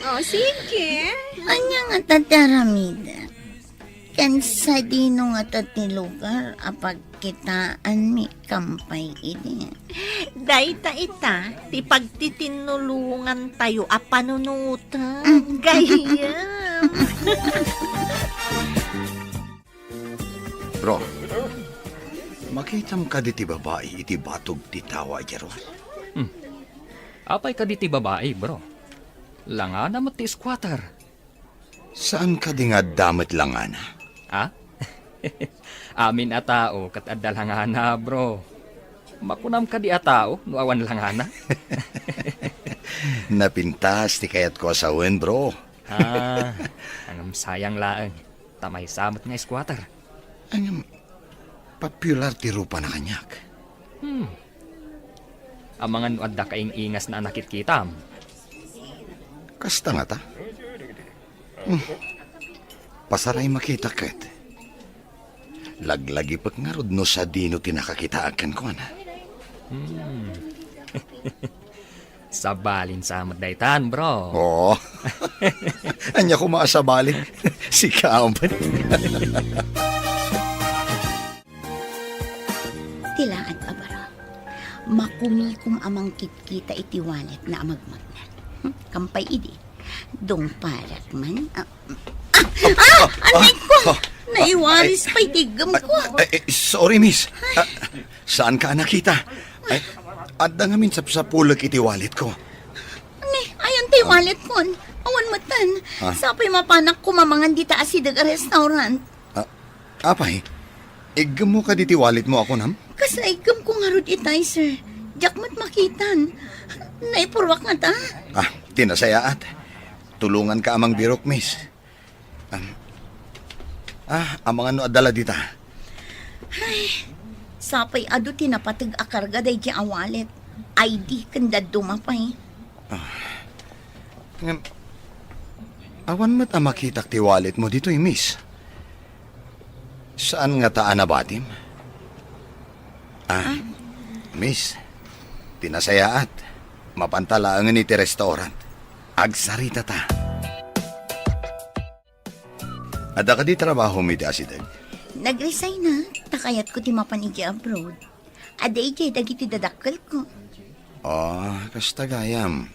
O, sige. Ania ngata ti aramidek? Ken sadino ngata ti lugar a pagkitaanmi kampay idi? Dayta ita ti pagtitinnulongantayo a panunoten. Gayyem. Bro, makitam kadi ti babai iti batog ti tawa idiay ruar? Hmm. Apay kadi ti babai, bro? Langana met ti squatter. Saan kadi nga adda met langana? Ha? Amin a tao ket adda langana, bro. Makunam kadi a tao no awan langana? Napintas ti kayatko a sawen, bro. Ah, ngem sayang laeng. Ta maysa met nga squatter. Ngem, popular ti rupana kaniak. Hmm. Amangan no adda kaing-ingasna a nakitkitam. Kasta ngata? Hmm. Pasaray makitak ket. Laglagipek ngarud no sadino ti nakakitaak kenkuana. Hmm. Sabalin sa met daytan, bro. Oo. Ania koma a sabalin? Sika met. Ti laad a baro, makumikom a mangkitkita iti walletna a magmagnet. Hmm, kampay idi, dungparak man. Ah, ah, ah, anay ko! Ah, ah, Naiwaris pay ti iggem ko. Ah, eh, eh, sorry, miss. Ah, saan ka nakita? Ay, adda ngamin sapsapulek iti wallet ko. Ni, ayan ti wallet kon. Awan metten. Ah. Sapay mapanak kumamangan dita asideg a restaurant. Ah, apay, iggemmo kadi ti wallet mo a kunam? Kasla iggemko ngarud itay, sir. Diak met makitan. Naipurruak ngata. Ah, ti nasayaat. Tulonganka a mangbirok, miss. Am, ah, amangan no adda la dita. Ay, sapay adu ti napateg a karga daydi a wallet, I D ken dadduma pay. Ah, ngem, awan met a makitak ti wallet mo ditoy, miss. Saan ngata a nabatim? Ah, ah, miss, ti nasayaat, mapanta laengen iti restaurant. Agsaritata. Adda kadi trabahom iti asideg? Nag-resign na, ta kayatko ti mapan idiay abroad. Adda idiay dagiti dadakkelko. Ah, kasta gayam.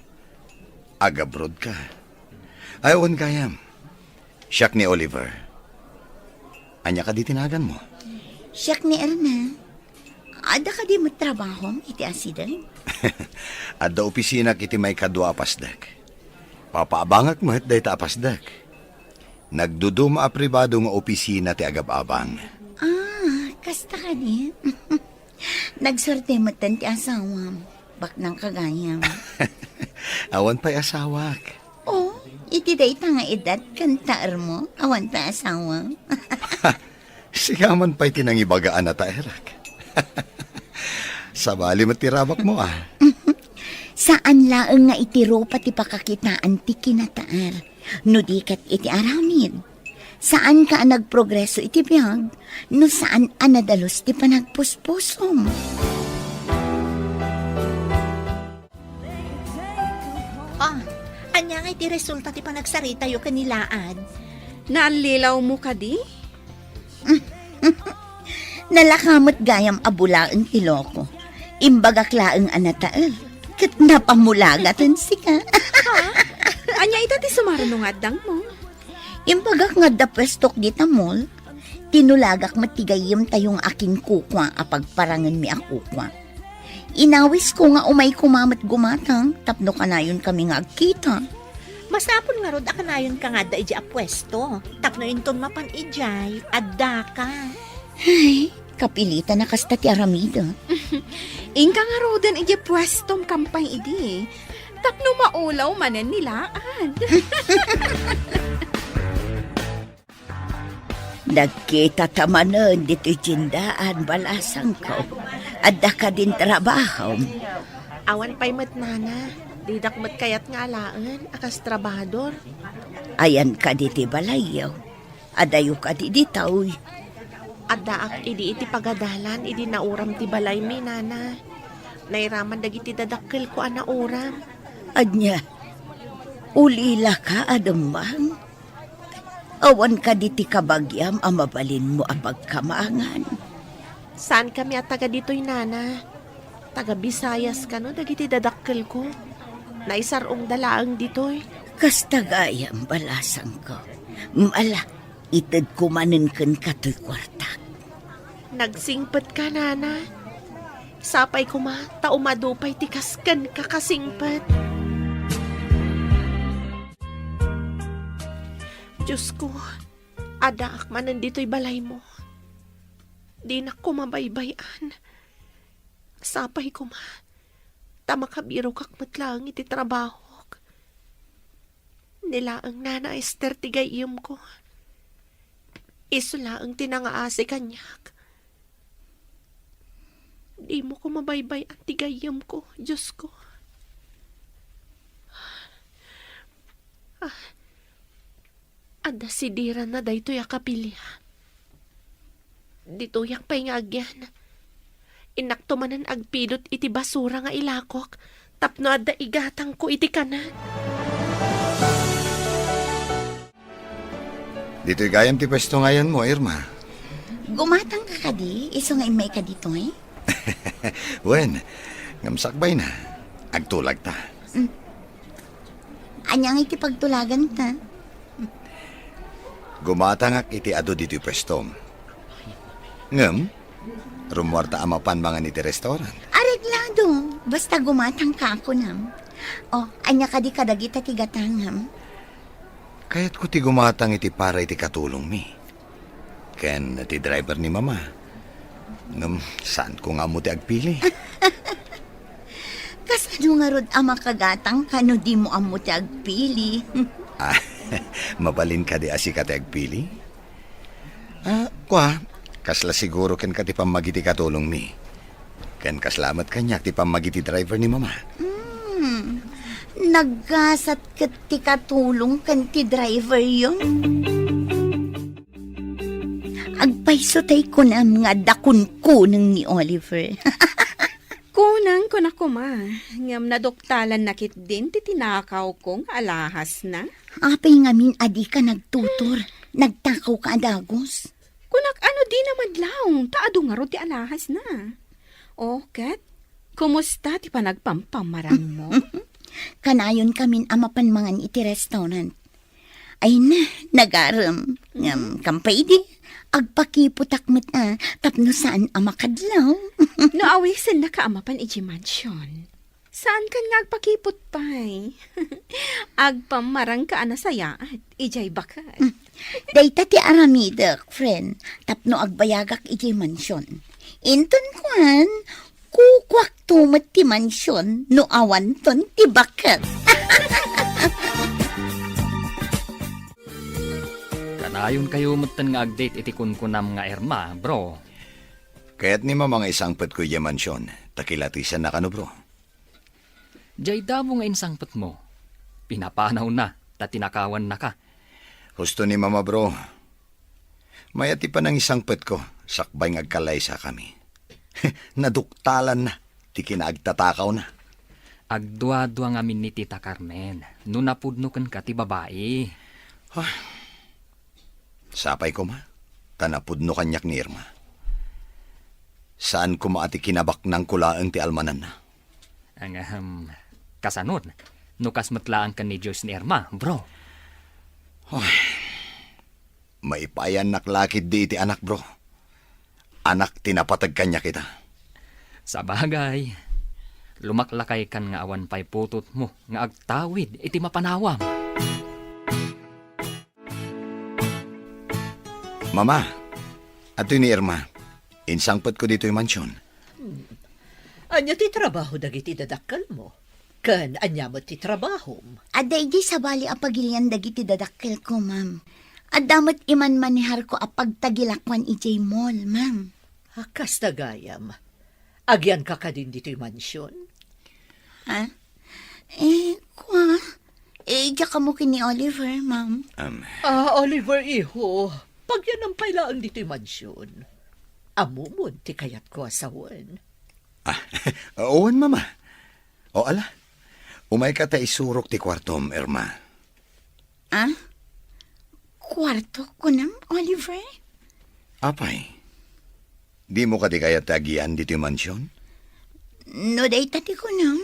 Ag-abroad ka. Ay, wen gayam. Siak ni Oliver. Ania kadi ti naganmo? Siak ni Erna. Adda kadi met trabahom iti asideg? Adda opisinak iti maikadua a pasdek. Papaabangak met dayta a pasdek. Nagduduma a pribado nga opisina ti agab-abang. Ah, kasta kadi? Nagsuerte metten ti asawam. Baknang ka gayam. Awan pay asawak. Oh, iti dayta nga edad ken taermo, awan pay asawam. Sigaman pay ti nangibaga a nataerak. Sabali met ti rabakmo, ah. Saan laeng nga iti rupa ti pakakitaan ti kinataer, no di ket iti aramid. Saanka a nagprogreso iti biag, no saan a nadalus ti panagpuspusom. Ah, ania ngay ti resulta ti panagsaritayo ken ni Laad? Naallilawmo kadi? Nalaka met gayam a bulaen ti loko. Imbagak laeng a natael, ket napamulagaten sika. Ha? Ania ita ti sumaruno nga addangmo? Imbagak nga adda puestok dita mall. Tinulagak met ti gayyemtayo nga akinkukua a pagparangenmi a kukua. Inawisko nga umay koma met gumatang tapno kanayon kami nga agkita. Masapul ngarud a kanayon ka nga adda idiay a puesto. Tapno inton mapan idiay, adda ka. Ay, kapilitan a kasta ti aramidek. Inka ngaruden idiay puestom kampay idi. Tapno maulaw manen ni Laan. Nagkitata manen ditoy tiendaan, balasangko. Adda kadin trabahom? Awan pay met, nana. Didak met kayat nga alaen a kas trabahador. Ayan kadi ti balayyo? Adayo kadi ditoy? Addaak idi iti pagadalan idi nauram ti balaymi, nana. Nairaman dagiti dadakkelko a nauram. Ania? Ulilaka a dumang? Awan kadi ti kabagiam a mabalinmo a pagkamangan? Saankami a taga ditoy, nana. Taga Visayas kano dagiti dadakkelko. Naisar-ongda laeng ditoy. Kasta gayam, balasangko. Ala, itedko manen kenka toy kuartak. Nagsingpetka, nana. Sapay koma ta umadu pay ti kas kenka kasingpet. Diosko, addaak manen ditoy balaymo. Dinak koma baybay-an. Sapay koma ta makabirokak met laeng iti trabahok. Ni laeng Nana Ester ti gayyemko. Isu laeng ti nangaasi kaniak. Dimo koma baybay-an ti gayyemko, Diosko. Ah, adda sidiranna daytoy a kapilian. Ditoyak pay nga agyan. Innakto manen agpidot iti basura nga ilakok tapno adda igatangko iti kanen. Ditoy gayam ti puesto nga ayanmo, Irma. Gumatang ka kadi, isu nga immayka ditoy? Wen, ngem sakbay na. Agtulag ta. Mm. Ania nga iti pagtulagan ta? Gumatangak iti adu ditoy puestom. Ngem, rummuarta a mapan mangan iti restaurant. Areglado, basta gumatang ka, kunam. O, ania kadi kadagita ti gatangam? Kayatko ti gumatang iti para iti katulongmi ken ti driver ni Mama. Ngem, saanko nga ammo ti agpili. Kasano ngarud a makagatang ka no dimo ammo ti agpili? Ah, mabalin kadi a sika ti agpili? Ah, kua, kasla siguro kenka ti pammagiti katulongmi. Ken kasla met kaniak ti pammagiti driver ni Mama. Hmm, naggasat ket ti katulong ken ti driveryo. Agpayso tay kunam nga adda kunkuneng ni Oliver. Kunang kuna koma, ngem naduktalanna ketdin ti tinakawko nga alahasna. Apay ngamin a dika nagtutor, nagtakawka a dagus? Kunak a no dina madlaw, ta adu ngarud ti alahasna. O, ket, kumusta ti panagpampamarangmo? Kanayon kamin a mapan mangan iti restaurant. Ay na, nagarem. Ngem, kampay idi, agpakiputak met a, tapno saan a makadlaw. No awisennaka a mapan iti mansion, saankan nga agpakiput pay. Agpammarangka a nasayaat, idiay baket. Hmm. Dayta ti aramidek, friend, tapno agbayagak idiay mansion. Inton kuan, kukuakto met ti mansion no awanton ti baket. Kanayonkayo metten nga ag-date iti kunkunam nga Irma, bro. Kayat ni Mama nga isangpetko idiay mansion, ta kilatisannakano, bro. Diay damo nga insangpetmo, pinapanawna ta tinakawannaka. Husto ni Mama, bro. Mayat ti panangisangpetko, sakbay nga agkalaysakami. Naduktalanna ti kinaagtatakawna. Agduadua ngamin ni Tita Carmen no napudno kenka ti babai. Ah, sapay koma, ta napudno kaniak ni Irma. Saan koma a ti kinabaknangko laeng ti almananna. Ang, ahem, kasanon, no kas met laeng ken ni Joyce ni Irma, bro. Ay, maipayannak la ketdi iti anak, bro. Anak ti napateg kaniak ita. Sabagay, lumaklakaykan nga awan pay putotmo nga agtawid iti mapanawam. Mama, adtoy ni Irma. Insangpetko ditoy mansion. Ania ti trabaho dagiti dadakkelmo? Ken ania met ti trabahom? Adda idiay sabali a pagilian dagiti dadakkelko, ma'am. Adda met imanmaneharko a pagtagilakuan idiay mall, ma'am. A, kasta gayam. Agianka kadin ditoy mansion? Ha? Eh, kua, eh, diak ammo ken ni Oliver, ma'am. Um, Ah, Oliver, iho, pagyanam pay laeng ditoy mansion. Ammom ti kayatko a sawen. Ah, wen, Mama. O, ala, umayka ta isurok ti kuartom, Irma. Ah? Kuarto, kunam, Oliver? Apay, dimo kadi kayat ti agian ditoy mansion? No dayta ti kunam,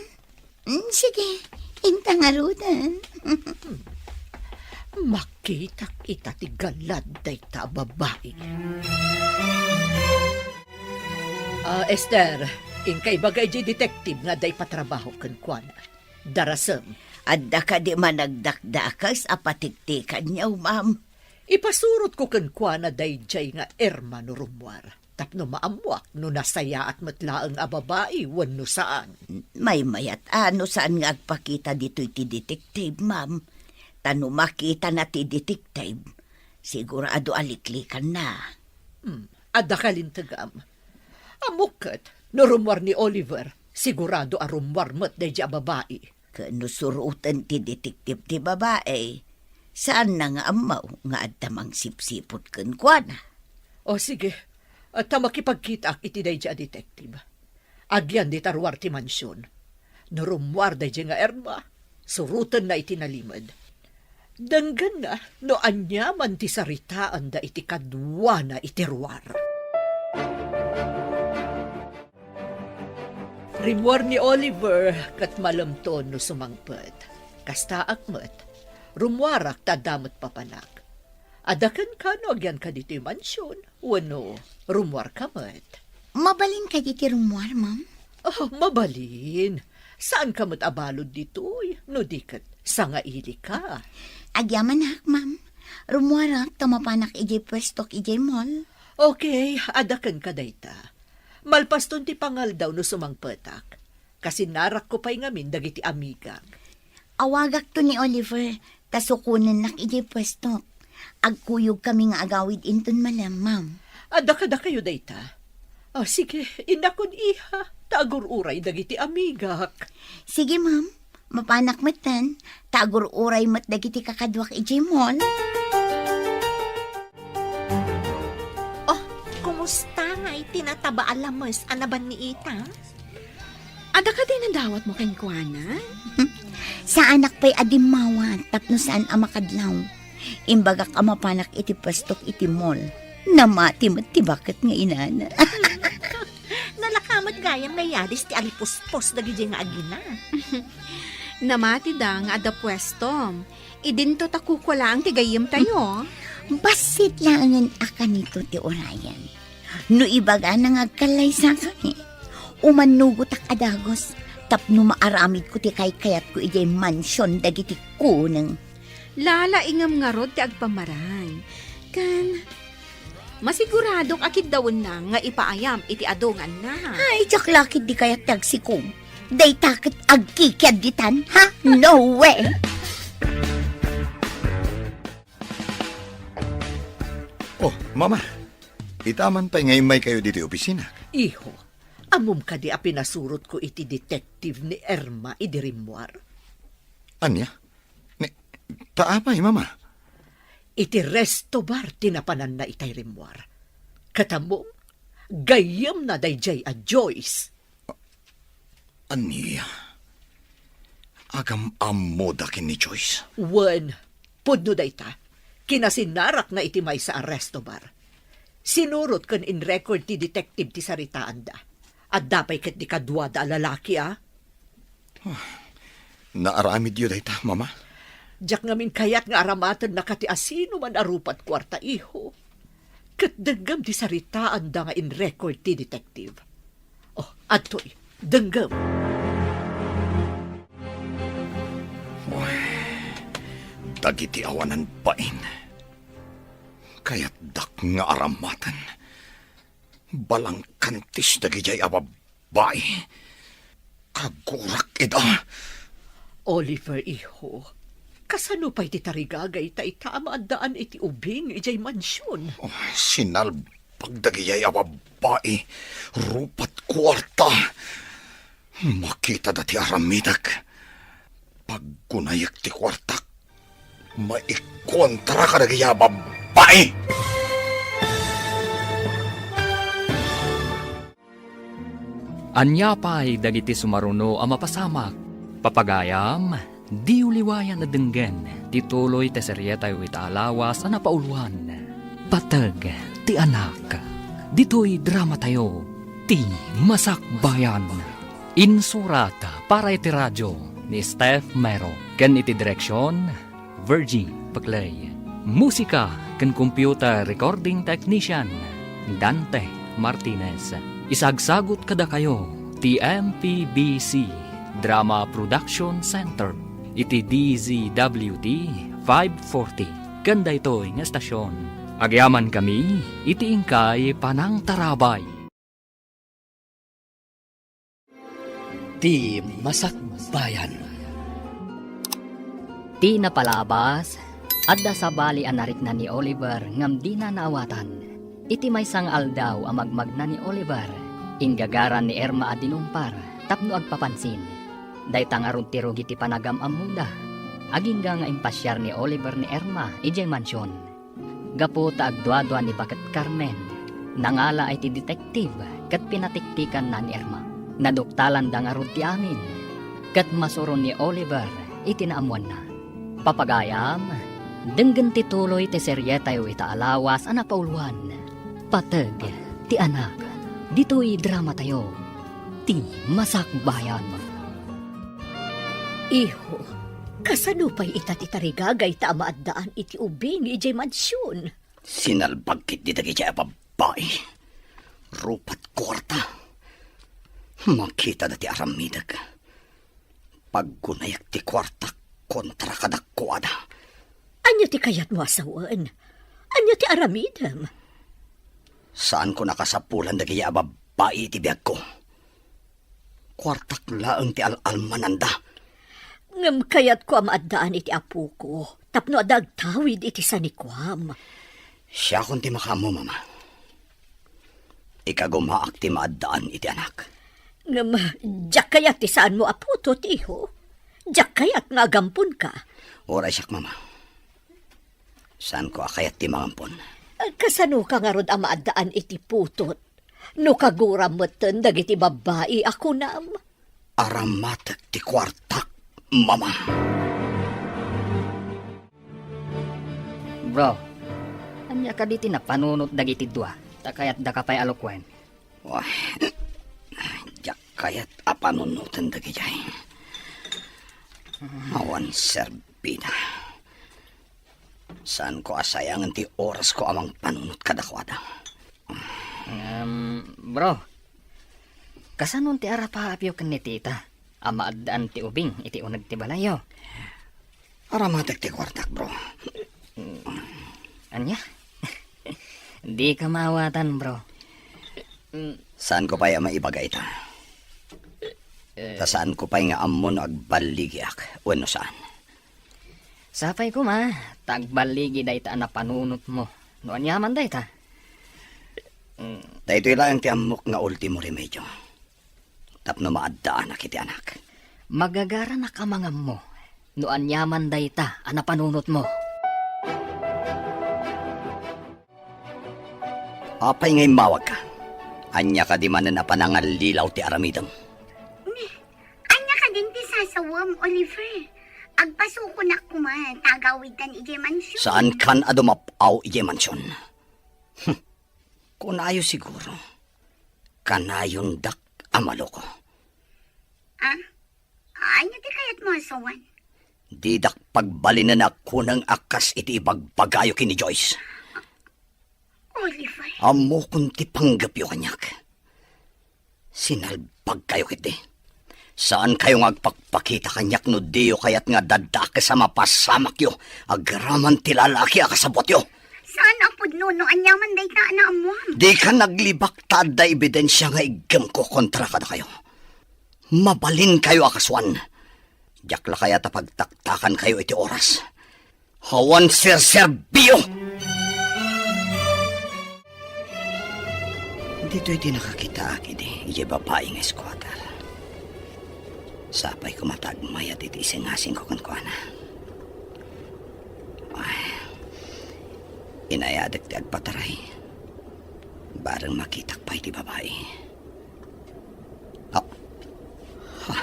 mm, sige, inta ngaruden. Makitak ita ti galad dayta a babai. Ah, Esther, inka ibaga idiay detective nga adda ipatrabaho kenkuana. Darasem. Adda kadi managdakdakes a patiktikanyo, ma'am? Ipasurotko kenkuana daydiay nga Irma no rummuar, tapno maammuak no nasayaat met laeng a babai wenno saan. Maymayat a no saan nga agpakita ditoy ti detective, ma'am. Ta no makitana ti detective, sigurado a liklikanna. Hmm, adda kalintegam. Ammok ket, no rummuar ni Oliver, sigurado a rummuar met daydiay a babai. Ken no suroten ti detective ti babai, saanna nga ammo nga adda mangsipsiput kenkuana. O, sige. Ta makipagkitaak iti daydiay a detective. Agian dita ruar ti mansion. No rummuar daydiay nga Irma, surotenna iti nalimed. Denggenna no aniaman ti saritaanda iti kaduana iti ruar. Rimmuar ni Oliver ket malemton no sumangpet. Kastaak met, rummuarak ta adda met papanak. Adda kenka no agianka ditoy mansion wenno rummuarka met? Mabalin kadi ti rummuar, ma'am? Oh, mabalin. Saanka met a balud ditoy, no di ket sangailika. Agyamanak, ma'am. Rummuarak ta mapanak idiay puestok idiay mall. Okay, adda kenka dayta. Malpaston ti pangaldaw no sumangpetak. Kasinnarakko pay ngamin dagiti amigak. Awagakto ni Oliver, ta sukonennak idiay puestok. Agkuyogkami nga agawid inton malem, ma'am. Adda kadakayo dayta? Ah, sige, innakon, iha, ta agur-uray dagiti amigak. Sige, ma'am. Mapanak metten, ta agur-uray met dagiti kakaduak idiay mall. Oh, kumusta nga iti nataba a lames a nabanniita? Adda kadi nadawatmo kenkuana? Saanak pay a dimmawat tapno saan a makadlaw. Imbagak a mapanak iti puestok iti mall. Namati met ti baket nga inana. Nalaka met gayam nga yadis ti alipuspos dagidiay nga agina. Namatida nga adda puestom. Idinto ta kukua laeng ti gayyemtayo. Bassit laengen a kanito ti urayen. No ibagana nga agkallaysakami, umannugotak a dagus tapno maaramidko ti kaykayatko idiay mansion dagiti kuneng. Lalaingem ngarud ti agpamarang. Ken masiguradok a kiddawenna nga ipaayam iti adu nga annak. Ay, diak la ketdi kayat ti agsikom. Dayta ket agkikiadditan, ha? No way! Oh, Mama, ita man pay nga immaykayo ditoy opisina. Iho, ammom kadi a pinasurotko iti detective ni Irma idi rimmuar? Ania? Ni, ta apay, Mama? Iti resto bar ti napananna itay rimmuar. Ket ammom, gayyemna daydiay a Joyce. Ania? Agam-ammoda ken ni Joyce? Wen, pudno dayta. Kinasinnarakna iti maysa a resto bar. Sinurot ken in-record ti detective ti saritaanda. Adda pay ketdi kaduada a lalaki, a? Naaramidyo dayta, Mama? Diak ngamin kayat nga aramatennaka ti asinoman a rupat kuarta, iho. Ket denggem ti saritaanda nga in-record ti detective. Oh, adtoy, denggem. Dagiti awanan bain, kayatdak nga aramaten. Balangkantis dagidiay a babbai. Kagurak ida. Oliver, iho, kasano pay ti tarigagayta ita a maaddaan iti ubing idiay mansion? Oh, sinalbag dagidiay a babbai, rupat kuarta. Makitada ti aramidek. Paggunayek ti kuartak. Maikontra kadagidiay a babbai. Ania pay dagiti sumaruno a mapasamak? Papagayam, diyo liwayan a denggen ti tuloy ti serietayo ita a lawas a napauluan, Pateg ti Anak. Ditoy dramatayo, Ti Masakbayan. Insurat para iti radio ni Steph Mero ken iti direksion, Virgie Peclay. Musika ken computer recording technician, Dante Martinez. Isagsagut kadakayo ti M P B C Drama Production Center iti D Z W T five forty. Ken daytoy nga estasion, agyamankami iti inkay panangtarabay. Ti Masakbayan. Ti napalabas, adda sabali a narikna ni Oliver ngem dina naawatan. Iti maysa nga aldaw a magmagna ni Oliver, inggagaran ni Irma a dinumpar tapno agpapansin. Dayta ngarud ti rugi ti panagam-ammoda. Agingga nga impasiar ni Oliver ni Irma idiay mansion. Gapu ta agduadua ni Baket Carmen, nangala iti detective ket pinatiktikanna ni Irma. Naduktalanda ngarud ti amin, ket masuron ni Oliver iti naammoanna. Papagayam, denggen ti tuloy ti serietayo ita a lawas a napauluan, Pateg ti Anak. Ditoy dramatayo, Ti Masakbayan. Iho, kasano pay ita ti tarigagayta a maaddaan iti ubing idiay mansion? Sinalbag ketdi dagidiay a babbai. Rupat kuarta. Makitada ti aramidek. Paggunayek ti kuartak kontra kadakuada. Ania ti kayatmo a sawen? Ania ti aramidem? Saanko nakasapulan dagidiay a babbai iti biagko. Kuartak laeng ti al-almananda. Ngem kayatko a maaddaan iti apoko tapno adda agtawid iti sanikuam. Siakon ti makaammo, Mama. Ikagumaak ti maaddaan iti anak. Ngem diak kayat ti saanmo a putot, iho. Diak kayat nga agamponka. Uray siak, Mama. Saanko a kayat ti mangampon. Kasanoka ngarud a maaddaan iti putot no kaguram metten dagiti babbai a kunam? Aramatek ti kuartak, Mama. Bro, ania kadi ti napanunot dagiti dua? Ta kayatdaka pay a lukuen. Wah, diak kayat a panunoten dagidiay. Awan serbida. Saanko a sayangen ti orasko a mangpanunot kadakuada. Em, bro, kasano ti arapaapyo ken ni tita a maaddaan ti ubing iti uneg ti balayyo? Aramatek ti kuartak, bro. Ania? Dika maawatan, bro. Saanko pay a maibaga ita. Ta saanko pay nga ammo no agballigiak wenno saan. Sapay koma, ta agballigi dayta a napanunotmo. No aniaman dayta? Daytoy laeng ti ammok nga ultimo remedio tapno maaddaanak iti anak. Magagaranak a mangammo no aniaman dayta a napanunotmo. Apay nga immawagka? Ania kadi manen a panangallilaw ti aramidem? Ania kadin ti sasawem, Oliver? Agpasukonak koma ta agawidkan idiay mansion. Saankan a dumap-aw idiay mansion? Hm. Kunayo siguro, kanayondak a maloko. Ah? Ania ti kayatmo a sawen? Didak pagbalinen a kuneng a kas iti ibagbagayo ken ni Joyce. Oliver. Ammokon ti panggepyo kaniak. Sinalbagkayo ketdi. Saankayo nga agpakpakita kaniak no diyo kayat nga addaak sa mapasamakyo agraman ti lalaki a kasabutyo. Saan a pudno no ania man dayta a naammoam. Dika naglibak ta adda ebidensia nga iggemko kontra kadakayo. Mabalinkayo a kasuan. Diak la kayat a pagtaktakankayo iti oras. Awan serserbio! Ditoy ti nakakitaak idi, idiay babai nga squatter. Sapay koma ta agmayat iti isingasingko kenkuana. Ay, inayadek ti agpataray. Bareng makitak pay ti babai. Ah. Ha.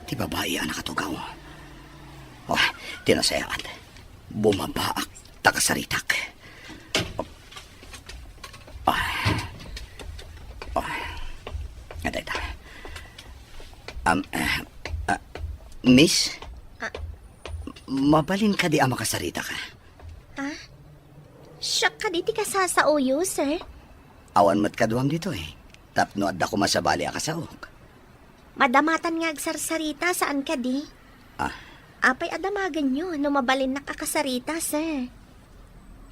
Ti babai a nakatugaw. Oh, ti nasayaat. Bumabaak ta kasaritak. Ah. Ah. Nga dayta. Am, ah, ah, miss? Ah. Mabalin kadi a makasaritaka? Ah? Siak kadi ti kasasaoyo, sir? Awan met kaduam ditoy, tapno adda koma sabali a kasaok. Madamatan nga agsarsarita, saan kadi? Ah. Apay a damagenyo no mabalinnak a kasarita, sir?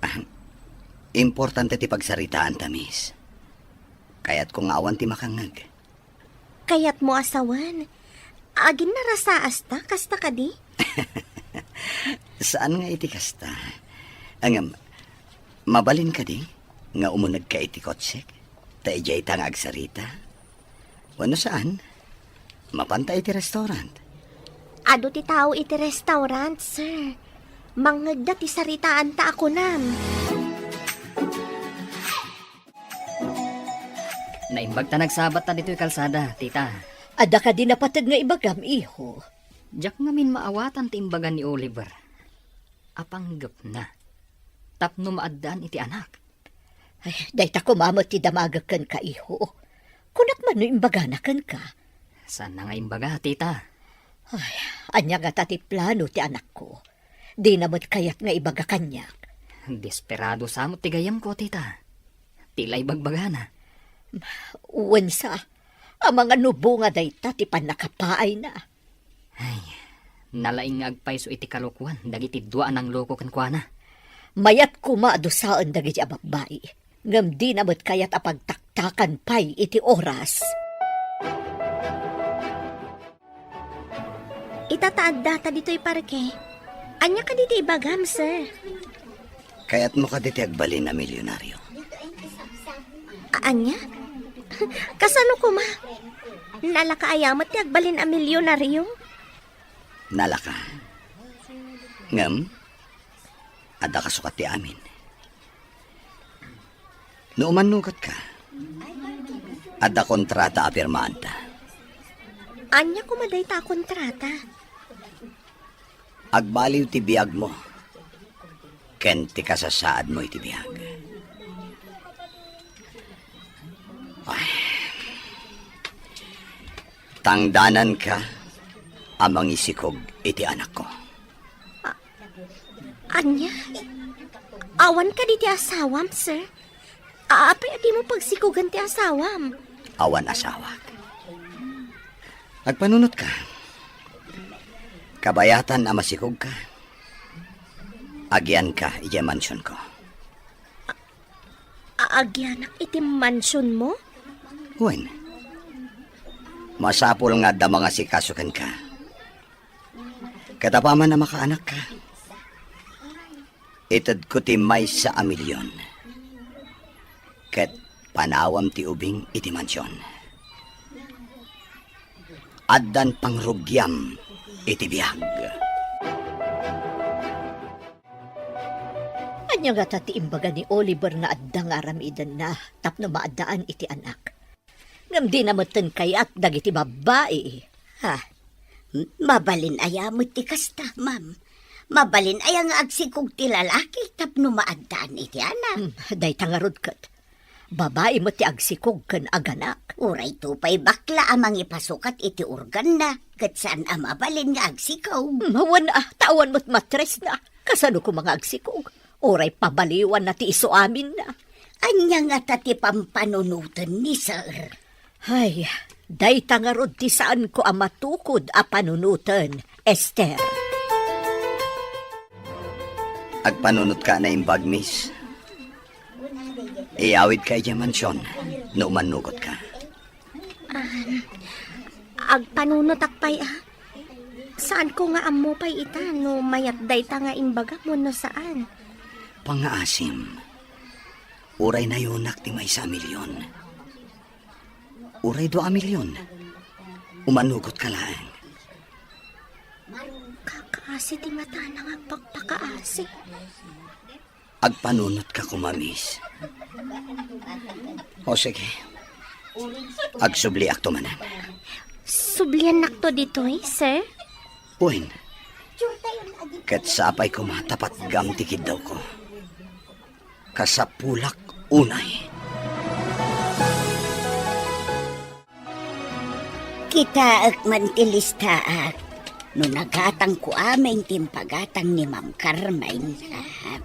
Ah, importante ti pagsaritaanta, miss. Kayatko nga awan ti makangngeg. Kayatmo a sawen? Aginnarasaasta, kasta kadi? Saan nga iti kasta. Ngem, mabalin kadi nga umunegka iti kotsek? Ta idiayta nga agsarita? Wenno saan? Mapanta iti restaurant. Adu ti tao iti restaurant, sir. Mangngegda ti saritaanta a kunam. Naimbag ta nagsabatta ditoy kalsada, tita. Adda kadi napateg nga ibagam, iho? Diak ngamin maawatan ti imbaga ni Oliver. Apanggepna. Tapno maaddaan iti anak. Ay, dayta koma met ti damagek kenka, iho. Kunak man no imbagana kenka. Saanna nga imbaga, tita? Ay, ania ngata ti plano ti anakko? Dina met kayat nga ibaga kaniak. Desperado sa met ti gayyemko, tita. Ti la ibagbagana. Wen sa, amangan no bunga dayta ti pannakapaayna. Ay, nalaing nga agpayso iti kalokoan dagiti dua a nangloko kenkuana. Mayat koma a dusaen dagiti a babbai, ngem dina met kayat a pagtaktakan pay iti oras. Ita ta addata ditoy parke. Ania kadi ti ibagam, sir? Kayatmo kadi ti agbalin a milyonaryo? A-, ania? Kasano koma? Nalaka aya met ti agbalin a milyonaryo? Nalaka. Ngem, adda kasukat ti amin. No umannugatka, adda kontrata a pirmaanta. Ania koma dayta a kontrata? Agbaliw ti biagmo ken ti kasasaadmo iti biag. Ay. Tangdananka a mangisikog iti anakko. A-, ania? Awan kadi ti asawam, sir? A-, apay a dimo pagsikogen ti asawam? Awan asawak. Agpanunotka. Kabayatan a masikogka, agianka idiay mansionko. A-, agianak iti mansionmo? Wen, masapul nga adda mangasikaso kenka. Ket apaman a makaanakka, itedko ti maysa a milyon. Ket panawam ti ubing iti mansion. Addan pangrugiam iti biag. Ania ngata ti imbaga ni Oliver nga adda nga aramidenna tapno maaddaan iti anak? Ngem dina metten kayat dagiti babbai. Ha? M-, mabalin aya met ti kasta, ma'am? Mabalin aya nga agsikog ti lalaki tapno maaddaan iti anak? Hmm, dayta ngarud ket. Babai met ti agsikog ken aganak. Uray to pay bakla a mangipasukat iti organna, ket saan a mabalin nga agsikog. Hmm, wen a, ta awan met matresna. Kasano koma nga agsikog? Uray pabaliwanna ti isu aminna. Ania ngata ti pampanunoten ni Sir? Ay, Dayta ngarud ti saanko a matukod a panunoten, Esther. Agpanunotka a naimbag, miss. Iyawidka idiay mansion no umannugotka. Ah, agpanunotak pay, a. Saanko nga ammo pay ita no mayat dayta nga imbagam wenno saan. Pangngaasim, uray nayonak ti maysa a milion. Uray dua a milion. Umanugotka laeng. Kakaasi ti matana nga agpakpakaasi. Agpanunotka koma, miss. O sige. Agsubliakto manen. Subliannakto ditoy, sir? Wen. Ket sapay koma ta patgam ti kiddawko. Kasapulak unay. Kitaek man ti listaak no nagatangko amin ti impagatang ni Ma'am Carmen. Ah.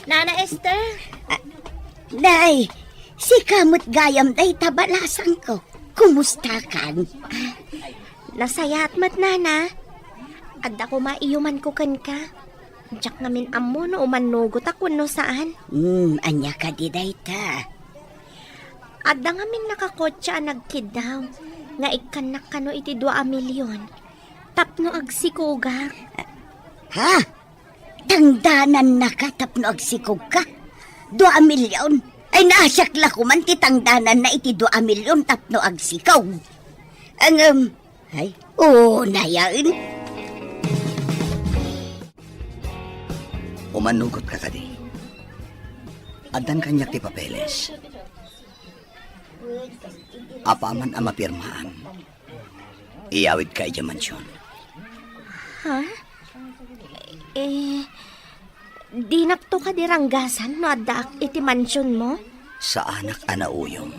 Nana Esther? Ah, day, sika met gayam dayta balasangko. Kumustakan? Nasayaat met, Nana. Adda koma iyumanko kenka. Diak ngamin ammo no umannugotak wenno saan. Hmm, ania kadi dayta? Adda ngamin nakakotse a nagkiddaw nga ikkannak kano iti dua a milion tapno agsikogak. Ha? Tangdanannaka tapno agsikogka? Dua a milion? Ay, naasiak la koman ti tangdananna iti dua a milion tapno agsikog. Ngem, ay, unayen. Umanugotka kadi? Addan kaniak ti papeles. Apaman a mapirmaan, iyawidka idiay mansion. Ha? Eh, dinakto kadi ranggasan no addaak iti mansionmo? Saanak a nauyong.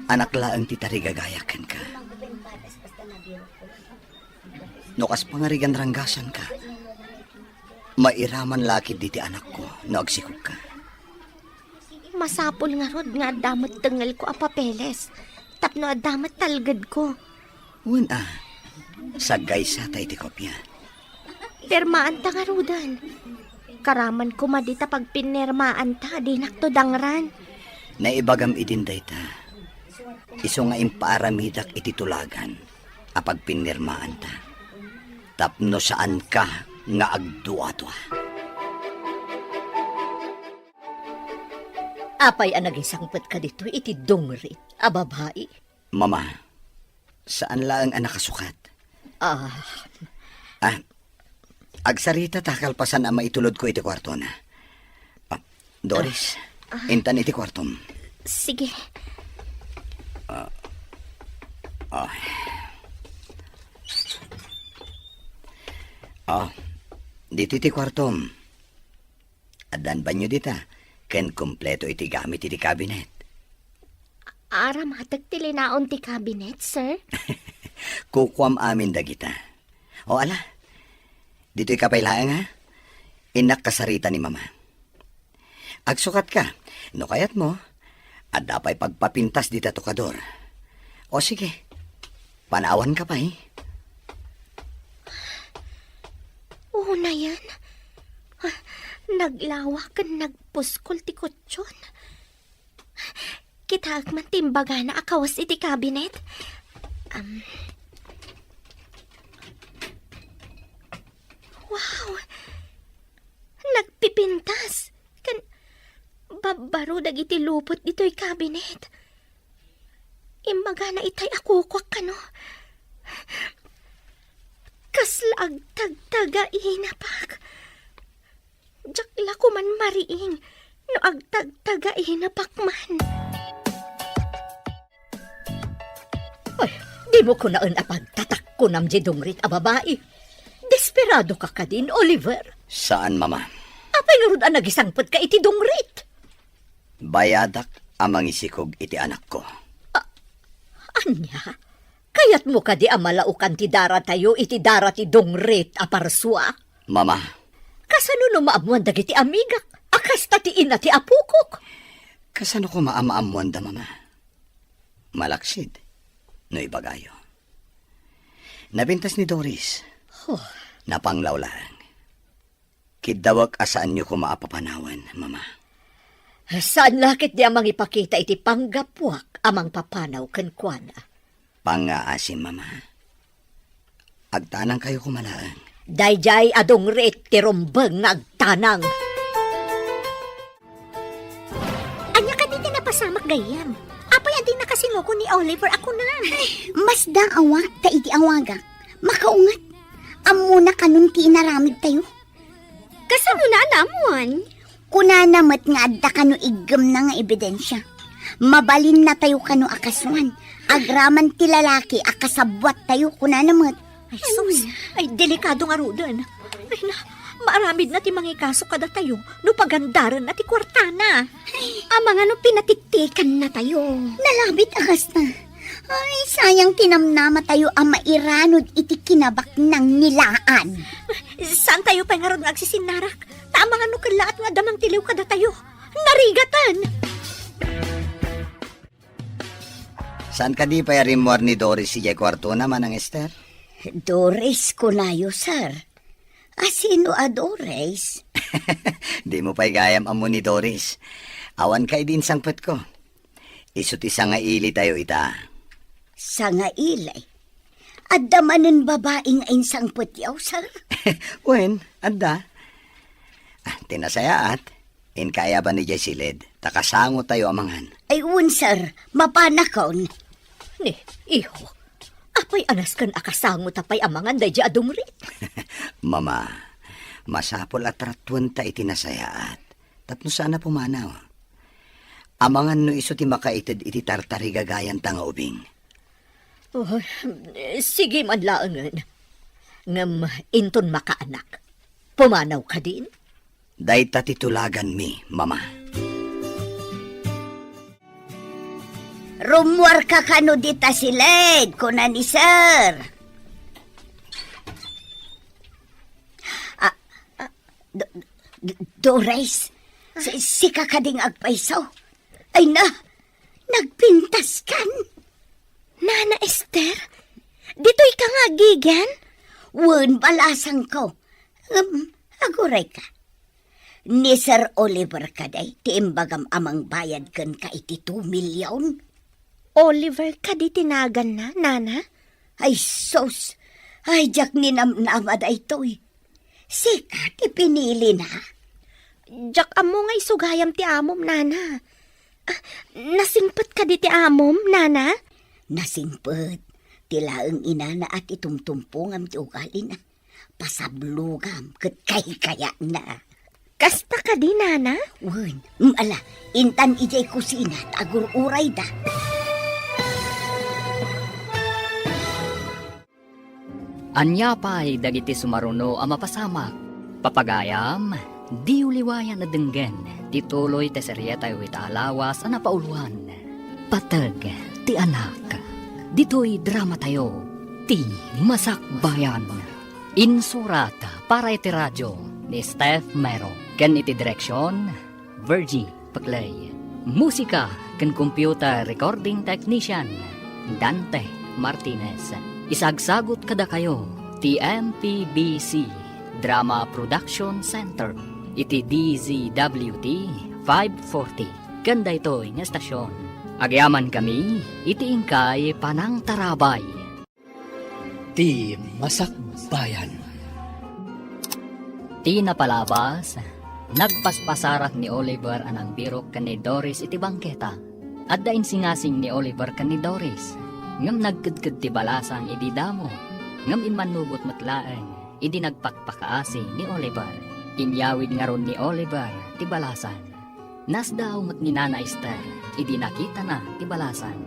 Anak laeng ti tarigagayak kenka. No kas pangarigan ranggasanka, mairaman la ketdi ti anakko no agsikogka. Masapul ngarud nga adda met tengngelko a papeles tapno adda met talgedko. Wen a, saggaysata iti kopia. Pirmaanta ngaruden. Karaman koma dita pagpinirmaanta, dinakto dangran. Naibagam idin dayta. Isu nga impaaramidak iti tulagan a pagpinirmaanta tapno saanka nga agduadua. Apay a nagisangpetka ditoy iti dungrit a babai? Mama, saan laeng a nakasukat. Ah. Ah, agsarita ta kalpasan a maitulodko iti kuartona. Ah, Doris, ah, ah, intan iti kuartom. Sige. Ah, ah. Ah, ditoy ti kuartom. Addan banio dita, ken kompleto iti gamit iti kabinet. Aramatek ti linaon ti kabinet, sir? Kukuam amin dagita. O ala, ditoy ka pay laeng, ha? Innak kasarita ni Mama. Agsukat ka, no kayat mo, adda pay pagpapintas dita tokador. O sige, panawan ka pay. Unayen, ah, naglawa ken nagpuskol ti kutson. Kitaek man ti imbagana a kawes iti kabinet. Am. Wow! Nagpipintas ken babbaro dagiti lupot ditoy kabinet. Imbagana itay a kukuak kano. Kasla agtagtaga inapak. Diak la koman mariing no agtagtaga inapak man. Ay, dimo kunaen a pagtatakkonam diay dungrit a babai. Desperado ka kadin, Oliver? Saan, Mama. Apay ngarud a nagisangpet ka iti dungrit? Bayadak a mangisikog iti anakko. A-, ania? Kayatmo kadi a malaokan ti daratayo iti dara ti dungrit a parsua? Mama. Kasano no maammuan dagiti amigak a kasta ti ina ti apokok? Kasano koma a maammuanda, Mama? Malaksid, no ibagayo. Napintas ni Doris. Huh. Napanglaw laeng. Kiddawek a saanyo koma a papanawen, Mama. Saan la ketdi a mangipakita iti panggapuak a mangpapanaw kenkuana. Pangngaasim, Mama. Agtanangkayo koma laeng. Daydiay a dungrit ti rumbeng nga agtanang. Ania kadi ti napasamak gayyem? Apay a di nakasinguko ni Oliver a kunam? Masdaawak ta idi awagak, makaunget. Ammona kanon ti inaramidtayo. Kasano na alamon? Kunana met nga adda kano iggemna nga ebidensia. Mabalinna tayo kano a kasuan. Agraman ti lalaki a kasabbuat tayo, kunana met. Ay, sus. Ay, delikado ngaruden. Ay, na, maaramid na ti mangikaso kadatayo no pagandaran na ti kuartana. Ay, amangan no pinatitikan na tayo. Nalabit a kasta. Ay, sayang ti namnama tayo a mairanod iti kinabaknang nilaan. Saan tayo pay ngarud nga agsisinnarak? Ta amangan no kellaat nga adda mangtiliw kadatayo. Narigaten! Saan kadi pay a rimmuar ni Doris idiay kuartona, Manang Ester? Doris, kunayo, sir. A, sino a Doris? Dimo pay gayam ammo ni Doris. Awan ka idi insangpetko. Isu ti sangaili tayo ita. Sangaili? Adda manen babai nga insangpetyo, sir? Wen, adda. Ah, ti nasayaat, inka aya ban idiay siled, ta kasango tayo a mangan. Ay, wen, sir. Mapanakon. Ni, iho, apay a nasken a kasango ta pay a mangan daydiay a dungrit? Mama, masapul a tratuenta iti nasayaat. Tapno saan a pumanaw. Amangan no isu ti makaited iti tartarigagayanta nga ubing. Oh, sige man laengen. Ngem inton makaanak, pumanaw kadin? Dayta ti tulaganmi, Mama. Rummuarka kano dita siled, kuna ni Sir. Ah, ah, Do-, Do-, Doris, si-, sika kadi nga agpayso? Ay na, nagpintaskan? Nana Ester, ditoy ka nga agigan? Wen, balasangko. Ngem, agurayka. Ni Sir Oliver kadi ti imbagam a mangbayad kenka iti two million? Oliver kadi ti naganna, Nana? Ay, sus! Ay, diak ninamnama daytoy. Sika ti pinilina? Diak ammo nga isu gayam ti amom, Nana. Ah, nasingpet kadi ti amom, Nana? Nasingpet. Ti laeng inana a ti tumtumpongam ti ugalina. Pasablogam ket kaykayatna. Kasta kadi, Nana? Wen, mm, ala, intan idiay kusina ta agur-urayda. Ania pay dagiti sumaruno a mapasamak? Papagayam, diyo liwayan a denggen ti tuloy ti serietayo ita a lawas a napauluan, Pateg ti Anak. Ditoy dramatayo, Ti Masakbayan. Insurat para iti radio ni Steph Mero ken iti direksion, Virgie Peclay. Musika ken computer recording technician, Dante Martinez. Isagsagut kadakayo ti M P B C Drama Production Center iti D Z W T five forty ken daytoy nga estasion. Agyamankami iti inkay panangtarabay. Ti Masakbayan. Ti napalabas, nagpaspasarak ni Oliver a nangbirok ken ni Doris iti bangketa. Adda insingasing ni Oliver ken ni Doris, ngem nagkedked ti balasang idi damo, ngem immannugot met laeng idi nagpakpakaasi ni Oliver. Inyawid ngarud ni Oliver ti balasang. Nasdaaw met ni Nana Ester idi nakitana ti balasang.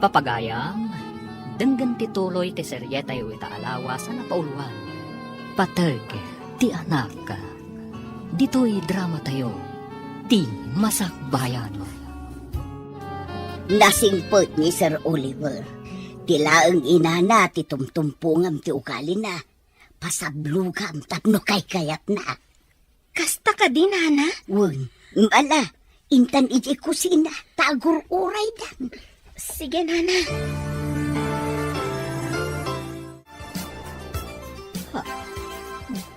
Papagayam, denggen ti tuloy ti serietayo ita a lawas a napauluan, Pateg ti Anak. Ditoy dramatayo, Ti Masakbayan. Nasingpet ni Sir Oliver. Ti laeng inana ti tumtumpongam ti ugalina. Pasablogam tapno kaykayatna. Kasta kadi, Nana? Wen, ala, intan idiay kusina, ta agur-uraydan. Sige, Nana. Ha?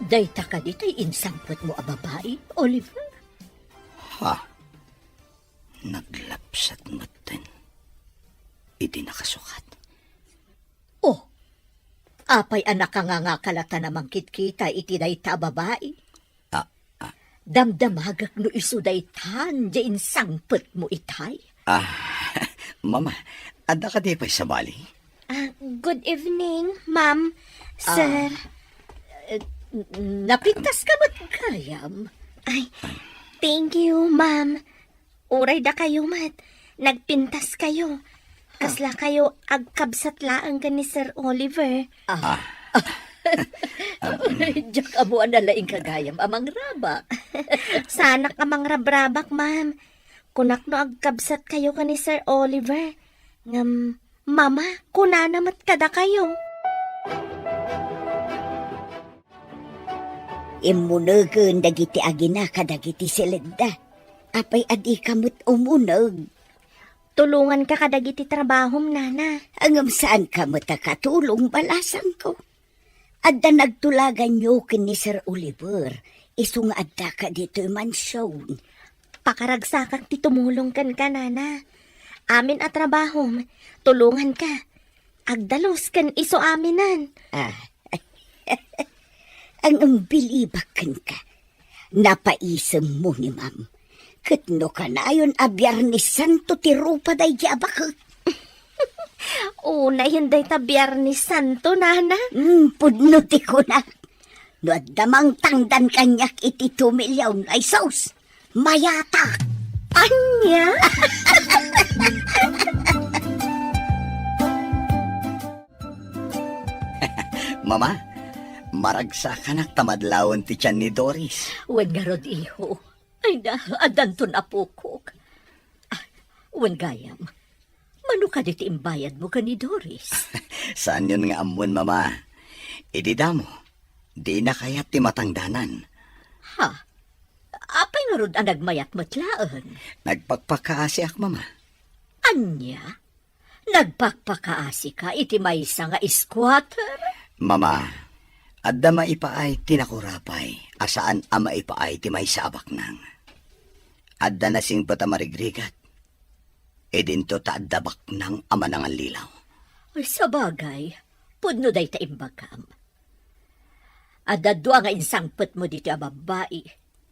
Dayta kadi ti insangpetmo a babai, Oliver? Ha? Naglapsat metten iti nakasukat. Oh, apay a nakangangakalatta a mangkitkita iti dayta a babai? Ah, ah. Damdamagek no isu daytan diay insangpetmo itay. Ah, Mama, adda kadi pay sabali? Ah, good evening, ma'am, sir. Ah, eh, n-, napintaska met gayam. Ay, thank you, ma'am. Uray dakayo met, nagpintaskayo. Kaslakayo agkabsat laeng ken ni Sir Oliver. Ah. Diak ammo a nalaingka gayam a mangrabak. Saanak a mangrabrabak, ma'am. Kunak no agkabsatkayo ken ni Sir Oliver. Ngem, Mama, kunana met kadakayo. Immunegen dagiti agina kadagiti siledda. Apay a dika met umuneg? Tulonganka kadagiti trabahom, Nana. Ngem saanka met a katulong, balasangko. Adda nagtulaganyo ken ni Sir Oliver, isu nga addaka ditoy mansion. Pakaragsakak ti tumulong kenka, Nana. Amin a trabahom, tulonganka. Agdalus ken isu aminen. Ah. Ang bilibak kenka. Napaisemmo ni Ma'am. Ket no kanayon a Biernes Santo ti rupa daydi a baket. Unayen dayta Biernes Santo, Nana. Mm, pudno ti kunak. No adda mangtangdan kaniak iti two million, ay sus, mayatak. Ania? Mama, maragsakanak ta madlawen ti tian ni Doris. Wen ngarud, iho. Ay na, addanton apokok. Ah, wen gayam, mano kadi ti imbayadmo ken ni Doris? Saanyon nga ammon, Mama. Idi damo, dina kayat ti matangdanan. Ha? Apay ngarud a nagmayat met laeng? Nagpakpakaasiak, Mama. Ania? Nagpakpakaasika iti maysa nga squatter? Mama, adda maipaay ti nakurapay a saan a maipaay ti maysa a baknang. Adda nasingpet a marigrigat. Idinto ta adda baknang a manangallilaw. Ay, sabagay, pudno dayta imbagam. Adda dua nga insangpetmo ditoy a babbai,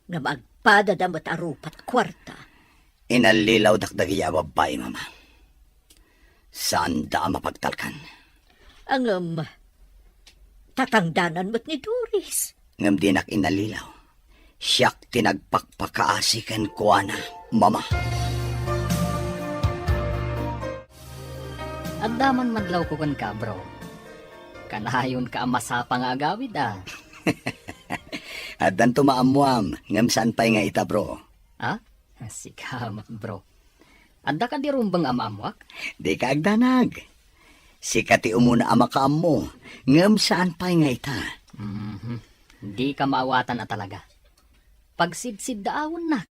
ngem agpadada met a rupa't kuarta. Inallilawdak dagiti a babbai, Mama. Saanda a mapagtalkan. Ngem, tatangdanan met ni Doris. Ngem dinak inallilaw. Siak ti nagpakpakaasi kenkuana, Mama. Adda man madlawko kenka, bro. Kanayonka a masapa nga agawid, a. Addanto maammoam, ngem saan pay nga ita, bro. Ha? Sika met, bro. Adda kadi rumbeng a maammoak? Dika agdanag. Sika ti umuna a makaammo, ngem saan pay nga ita. Mhm. Dika maawatan a talaga. Pagsidsiddaawennak.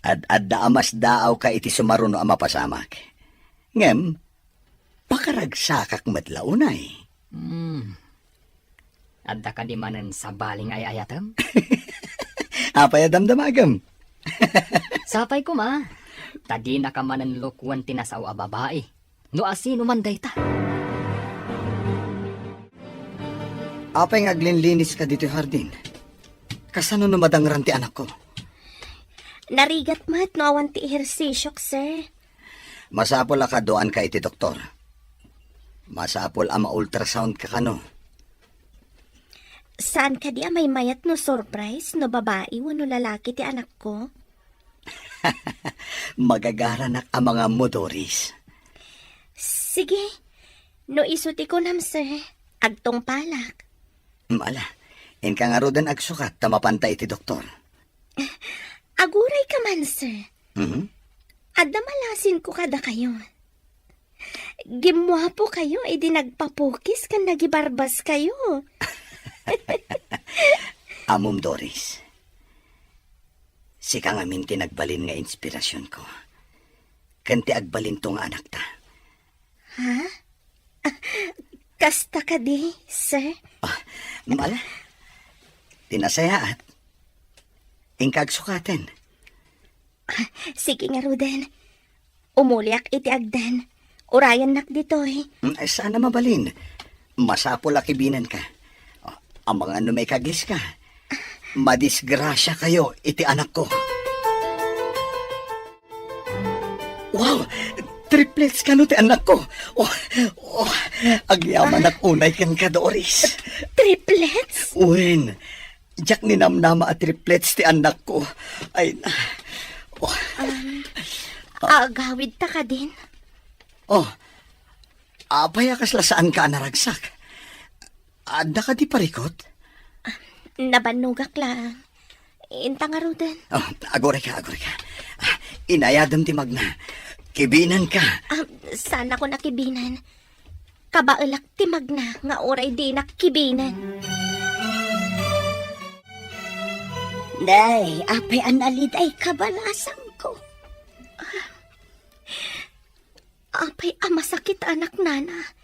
Ad-adda a masdaawka iti sumaruno a mapasamak. Ngem, pakaragsakak met la unay. Hmm. Adda kadi manen sabali nga ay-ayatem? Apay a damdamagem? Sapay koma, ta dinaka manen lukwan ti nasao a babai. No asino man dayta. Apay nga aglinliniska ditoy hardin? Kasano no madangran ti anakko? Narigat met no awan ti ehersisiok, sir. Masapul a kaduaanka iti doktor. Masapul a ma-ultrasound ka kano. Saan kadi a maymayat no surprise no babai wenno lalaki ti anakko? Magagaranak a mangammo, Doris. Sige. No isu ti kunam, sir, agtungpalak. Mm, ala, inka ngaruden agsukat ta mapanta iti doktor. Aguray ka man, sir. Mhm. Adda malasinko kadakayo. Gimmuapokayo idi nagpapukis ken nagibarbaskayo. Ammom, Doris. Sika ngamin ti nagbalin nga inspirasionko. ken ti agbalinto nga anakta. Ha? Ah, kasta kadi, sir? Ah, mala. Ti nasayaat. Inka agsukaten. Ah, sige ngaruden. Umuliak iti agden. Urayennak ditoy. Mm, saan a mabalin. Masapul a kibinenka. Amangan no maikagiska. Madisgrasiakayo iti anakko. Wow! Triplets kano ti anakko. Oh, oh, agyamanak unay kenka, Doris. Triplets? Wen, diak ninamnama a triplets ti anakko. Ay, na. Oh. Um, agawidta kadin? Oh, apay a kasla saanka a naragsak? Adda kadi parikut? Ah, nabannogak lang. Inta ngaruden. Oh, agurayka, agurayka. Ah, inayadem ti magna. Kibinenka. Ah, saanakon a kibinen. Kabaelak ti magna nga uray dinak kibinen. Nay, apay a naliday kabalasangko. Apay a masakit anak, nana,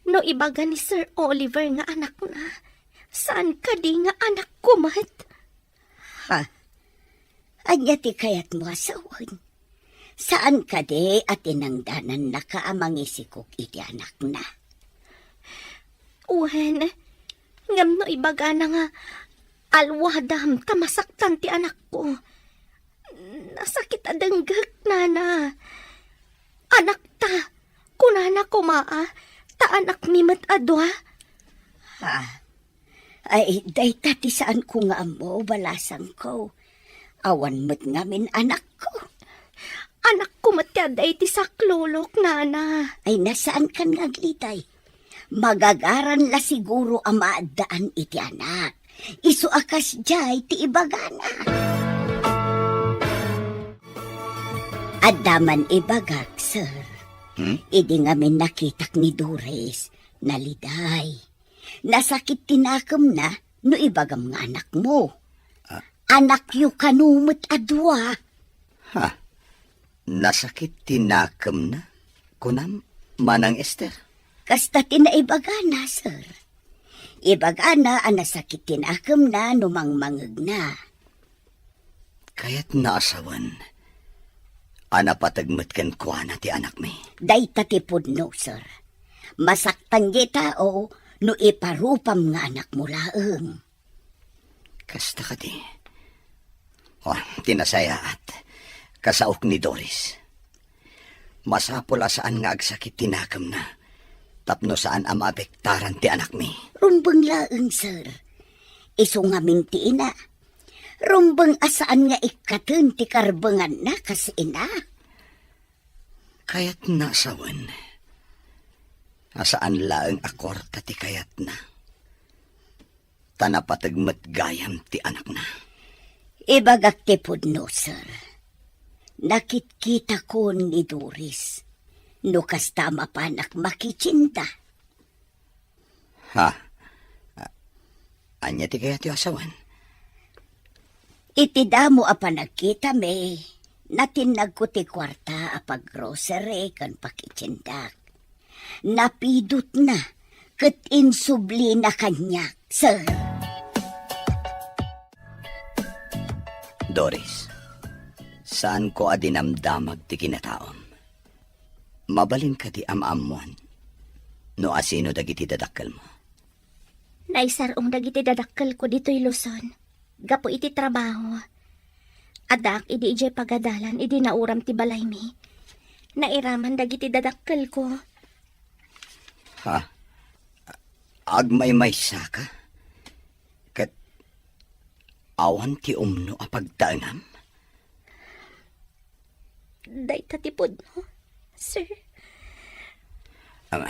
no ibaga ni Sir Oliver nga anakna, saan kadi nga anakko met? Ha? Ania ti kayatmo a sawen? Saan kadi a tinangdanannaka a mangisikog iti anakna? Wen, ngem no ibagana nga alwadam ta masaktan ti anakko, nasakit a denggek, nana. Anakta, kunana koma a, ta anakmi met a dua. Ha? Ay, dayta ti saanko nga ammo, balasangko. Awan met ngamin anakko. Anakko met ti adda iti saklolok, nana. Ay, nasaankan nga agliday. Magagaran la siguro a maaddaan iti anak. Isu a kasdiay ti ibagana. Adda man ibagak, sir. Hmm? Idi ngamin nakitak ni Doris, naliday. Nasakit ti nakemna no ibagam nga anakmo. Ah. Anakyo kano met a dua. Ha? Nasakit ti nakemna? Kunam, Manang Ester? Kasta ti naibagana, sir. Ibagana a nasakit ti nakemna no mangmangegna. Kayatna a sawen a napateg met kenkuana ti anakmi. Dayta ti pudno, sir. Masaktan ti tao no iparupam nga anakmo laeng. Kasta kadi. Oh, ti nasayaat, kasaok ni Doris. Masapul a saan nga agsakit ti nakemna tapno saan a maapektaran ti anakmi. Rumbeng laeng, sir. Isu ngamin ti ina. Rumbeng a saan nga ikkaten ti karbenganna kas ina. Kayatna a sawen a saan laeng a kuarta ti kayatna, ta napateg met gayam ti anakna. Ibagak ti pudno, sir. Nakitkitakon ni Doris no kasta a mapanak makitienda. Ha? A-, ania ti kayatyo a sawen? Iti damo a panagkitami, natinnagko ti kuarta a paggrocery ken pakitiendak. Napidotna ket insublina kaniak, sir. Doris, saanko a dinamdamag ti kinataom. Mabalin kadi a maammuan no asino dagiti dadakkelmo? Naisar-ong dagiti dadakkelko ditoy Luzon gapu iti trabaho. Addaak idi idiay pagadalan idi nauram ti balaymi. Nairaman dagiti dadakkelko. Ha? Agmaymaysaka? Ket awan ti umno a pagtaengam? Dayta ti pudno, sir. Ah,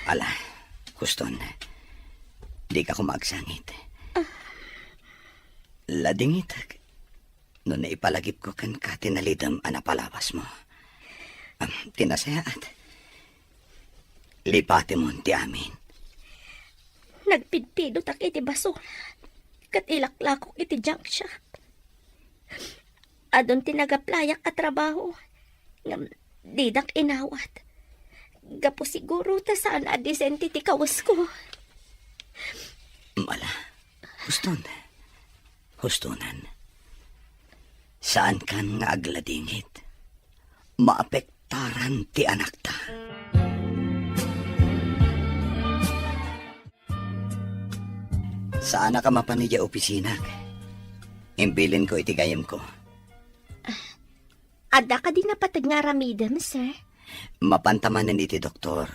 ala, huston. Dika koma agsangit. Ah. Ladingitek no naipalagipko kenka ti nalidem a napalabasmo. Ah, ti nasayaat, lipatemon ti amin. Nagpidpidotak iti basura, ket ilaklakok iti junk shop. Adun ti nagaplayak a trabaho, ngem didak inawat. Gapu siguro ta saan a disente ti kawesko. Mala, huston. Hustonan. Saankan nga agladingit. Maapektaran ti anakta. Saanak a mapan idiay opisinak. Imbilinko iti gayyemko. Adda kadi napateg nga aramidem, sir? Mapanta manen iti doktor.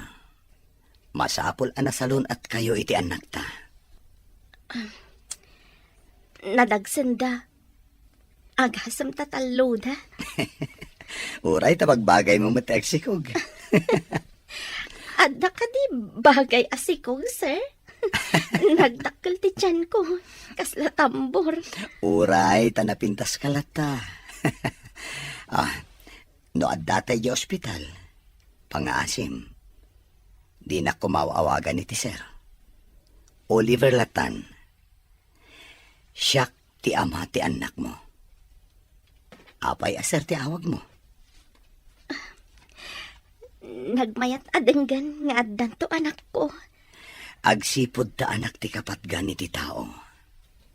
Masapul a nasalun-atkayo iti annakta. Nadagsenda. Agasem ta talloda. Uray ta bagbagaymo met ti agsikog. Adda kadi bagay a sikog, sir? Nagdakkel ti tianko. Kasla tambor. Uray ta napintaska latta. Ah, no adda tay idiay ospital, pangaasim. Dinak koma aw-awagan iti sir. Oliver lattan. Siak ti ama ti annakmo. Apay a sir ti awagmo? Nagmayat a denggen nga addanto anakko. Agsipud ta anak ti kapatgan iti tao.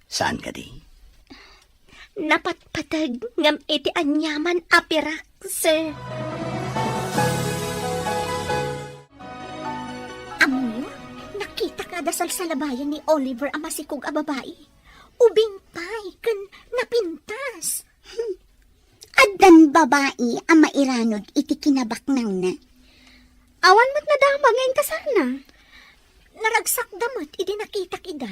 Saan kadi? Napatpateg ngem iti aniaman a pirak, sir. Ammoyo, nakitak nga adda salsalabayan ni Oliver a masikog a babai. Ubing pay ken napintas. Hmm. Addan babai a mairanod iti kinabaknangna. Awan met nadamag nga intasarna. Naragsakda met idi nakitak ida.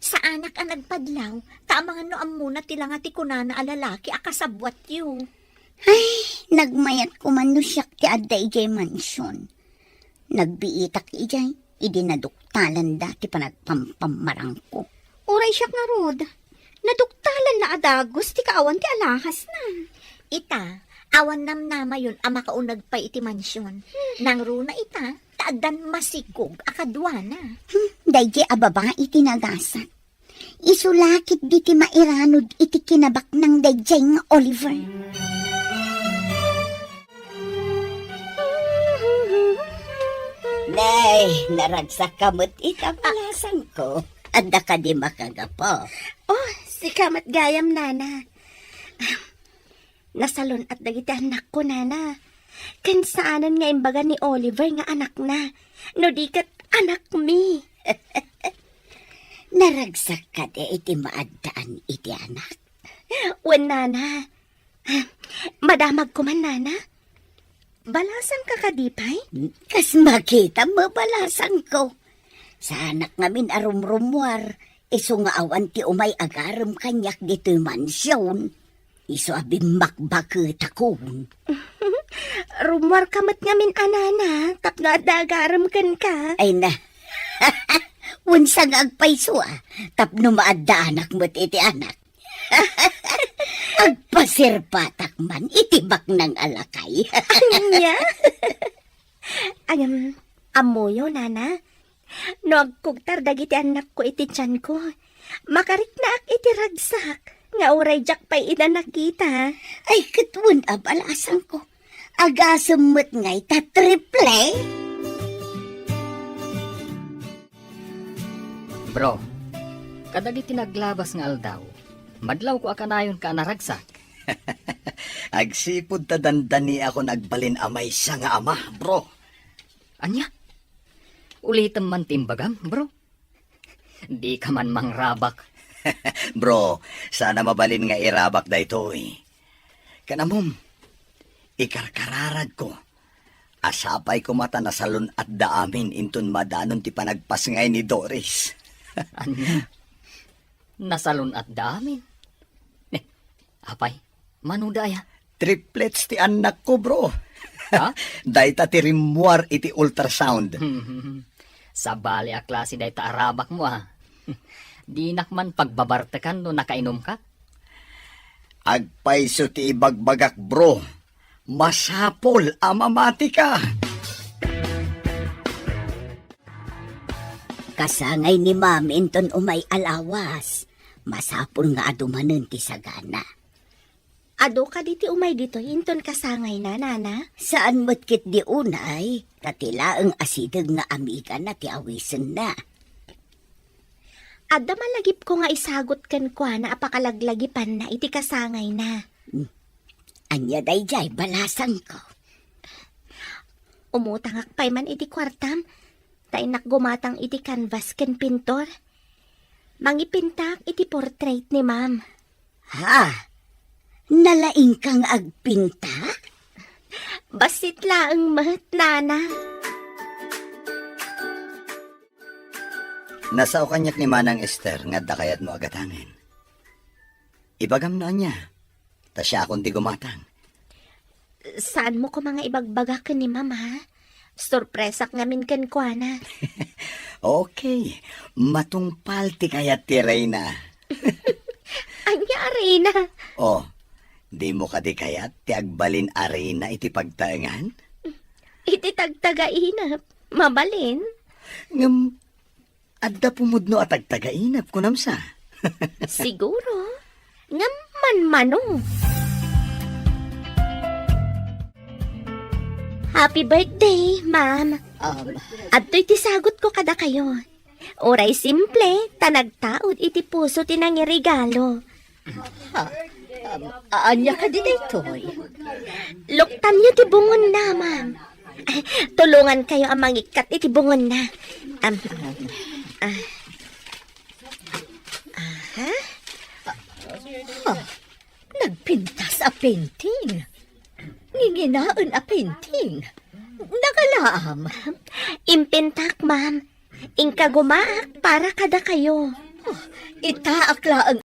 Saanak a nagpadlaw, ta amangan no ammona ti langa ti kunana a lalaki a kasabbuatyo. Ay, nagmayat koman no siak ti adda idiay mansion. Nagbiitak idiay, idi naduktalanda ti panagpampammarangko. Uray siak ngarud, naduktalanna a dagus ti kaawan ti alahasna. Ita, awan namnamayon a makauneg pay iti mansion. Hmm. Nangruna ita, ta addan masikog a kaduana. Hmm, daydiay a babai ti nagasat. Isu la ketdi ti mairanod iti kinabaknang daydiay nga Oliver. Nay, naragsakka met ita, balasangko. Adda kadi makagapu? Oh, sika met gayam, nana. Nasalun-at dagiti annakko, nana. Ken saanen nga imbaga ni Oliver nga anakna, no di ket anakmi. Naragsak kadi iti maaddaan iti anak? Wen, nana. Madamag koman, nana. Balasangka kadi pay? Kas makitam, balasangko. Saanak ngamin a rumrummuar, isu nga awan ti umay agarem kaniak ditoy mansion. Isu a bimmakbaketakon. Rummuarka met ngamin a nana, tapno adda agarem kenka. Ay na. Wensa nga agpayso a, tapno maaddaanak met iti anak. Agpasirpatak man iti baknang a lakay. Ania? Agam, ammoyo, nana? No agkugtar dagiti annakko iti tianko, makariknaak iti ragsak nga uray diak pay ida nakita. Ay, ket wen a balasangko. Agasem met ngay ta triple? Bro, kadagiti naglabas nga aldaw, madlawko a kanayonka a naragsak. Agsipud ta dandaniakon agbalin a maysa nga ama, bro. Ania? Ulitem man ti imbagam, bro. Dika man mangrabak. Bro, saan a mabalin nga irabak daytoy. Ken ammom, ikarkararagko a sapay koma ta nasalun-atda amin inton madanon ti panagpasngay ni Doris. Ania? Nasalun-atda amin? Eh, apay, manoda aya? Triplets ti annakko, bro. Ha? Dayta ti rimmuar iti ultrasound. Sabali a klase dayta a rabakmo, a. Dinak man pagbabartekan no nakainumka. Agpayso ti ibagbagak, bro. Masapul a mamatika. Kasangay ni Mami inton umay a lawas. Masapul nga adu manen ti sagana. Adu kadi ti umay ditoy inton kasangayna, nana? Saan met ketdi unay, ta ti laeng asideg nga amigana ti awisenna. Adda malagipko nga isagut kenkuana a pakalaglagipanna iti kasangayna. Hmm. Ania daydiay balasangko? Umutangak pay man iti kuartam, ta innak gumatang iti canvas ken pintor. Mangipintak iti portrait ni ma'am. Ha? Nalaingka nga agpinta? Bassit laeng met, nana. Nasao kaniak ni Manang Ester nga adda kayatmo a gatangen. Ibagam no ania, ta siakon ti gumatang. Saanmo koma nga ibagbaga ken ni ma'am, ha? Sorpresak ngamin kenkuana. Okay, matungpal ti kayat ti reyna. Ania a reyna? Oh, dimo kadi kayat ti agbalin a reyna iti pagtaengan? Iti tagtagainep, mabalin? Ngem, adda pumudno a tagtagainep, kunam sa? Siguro. Ngem manmano. Happy birthday, ma'am. Um, Adtoy ti sagutko kadakayo. Uray simple, ta nagtaud iti puso ti nangiregalo. Ha? Um, ania kadi daytoy? Luktanyo ti bungonna, ma'am. Tulongankayo a mangikkat iti bungonna. Am, ah. Aha. Ha? Nagpintas a painting. Nginginaen a painting. Nagalaam. Impintak, ma'am. Inka gumaak para kadakayo. Oh, itaak laeng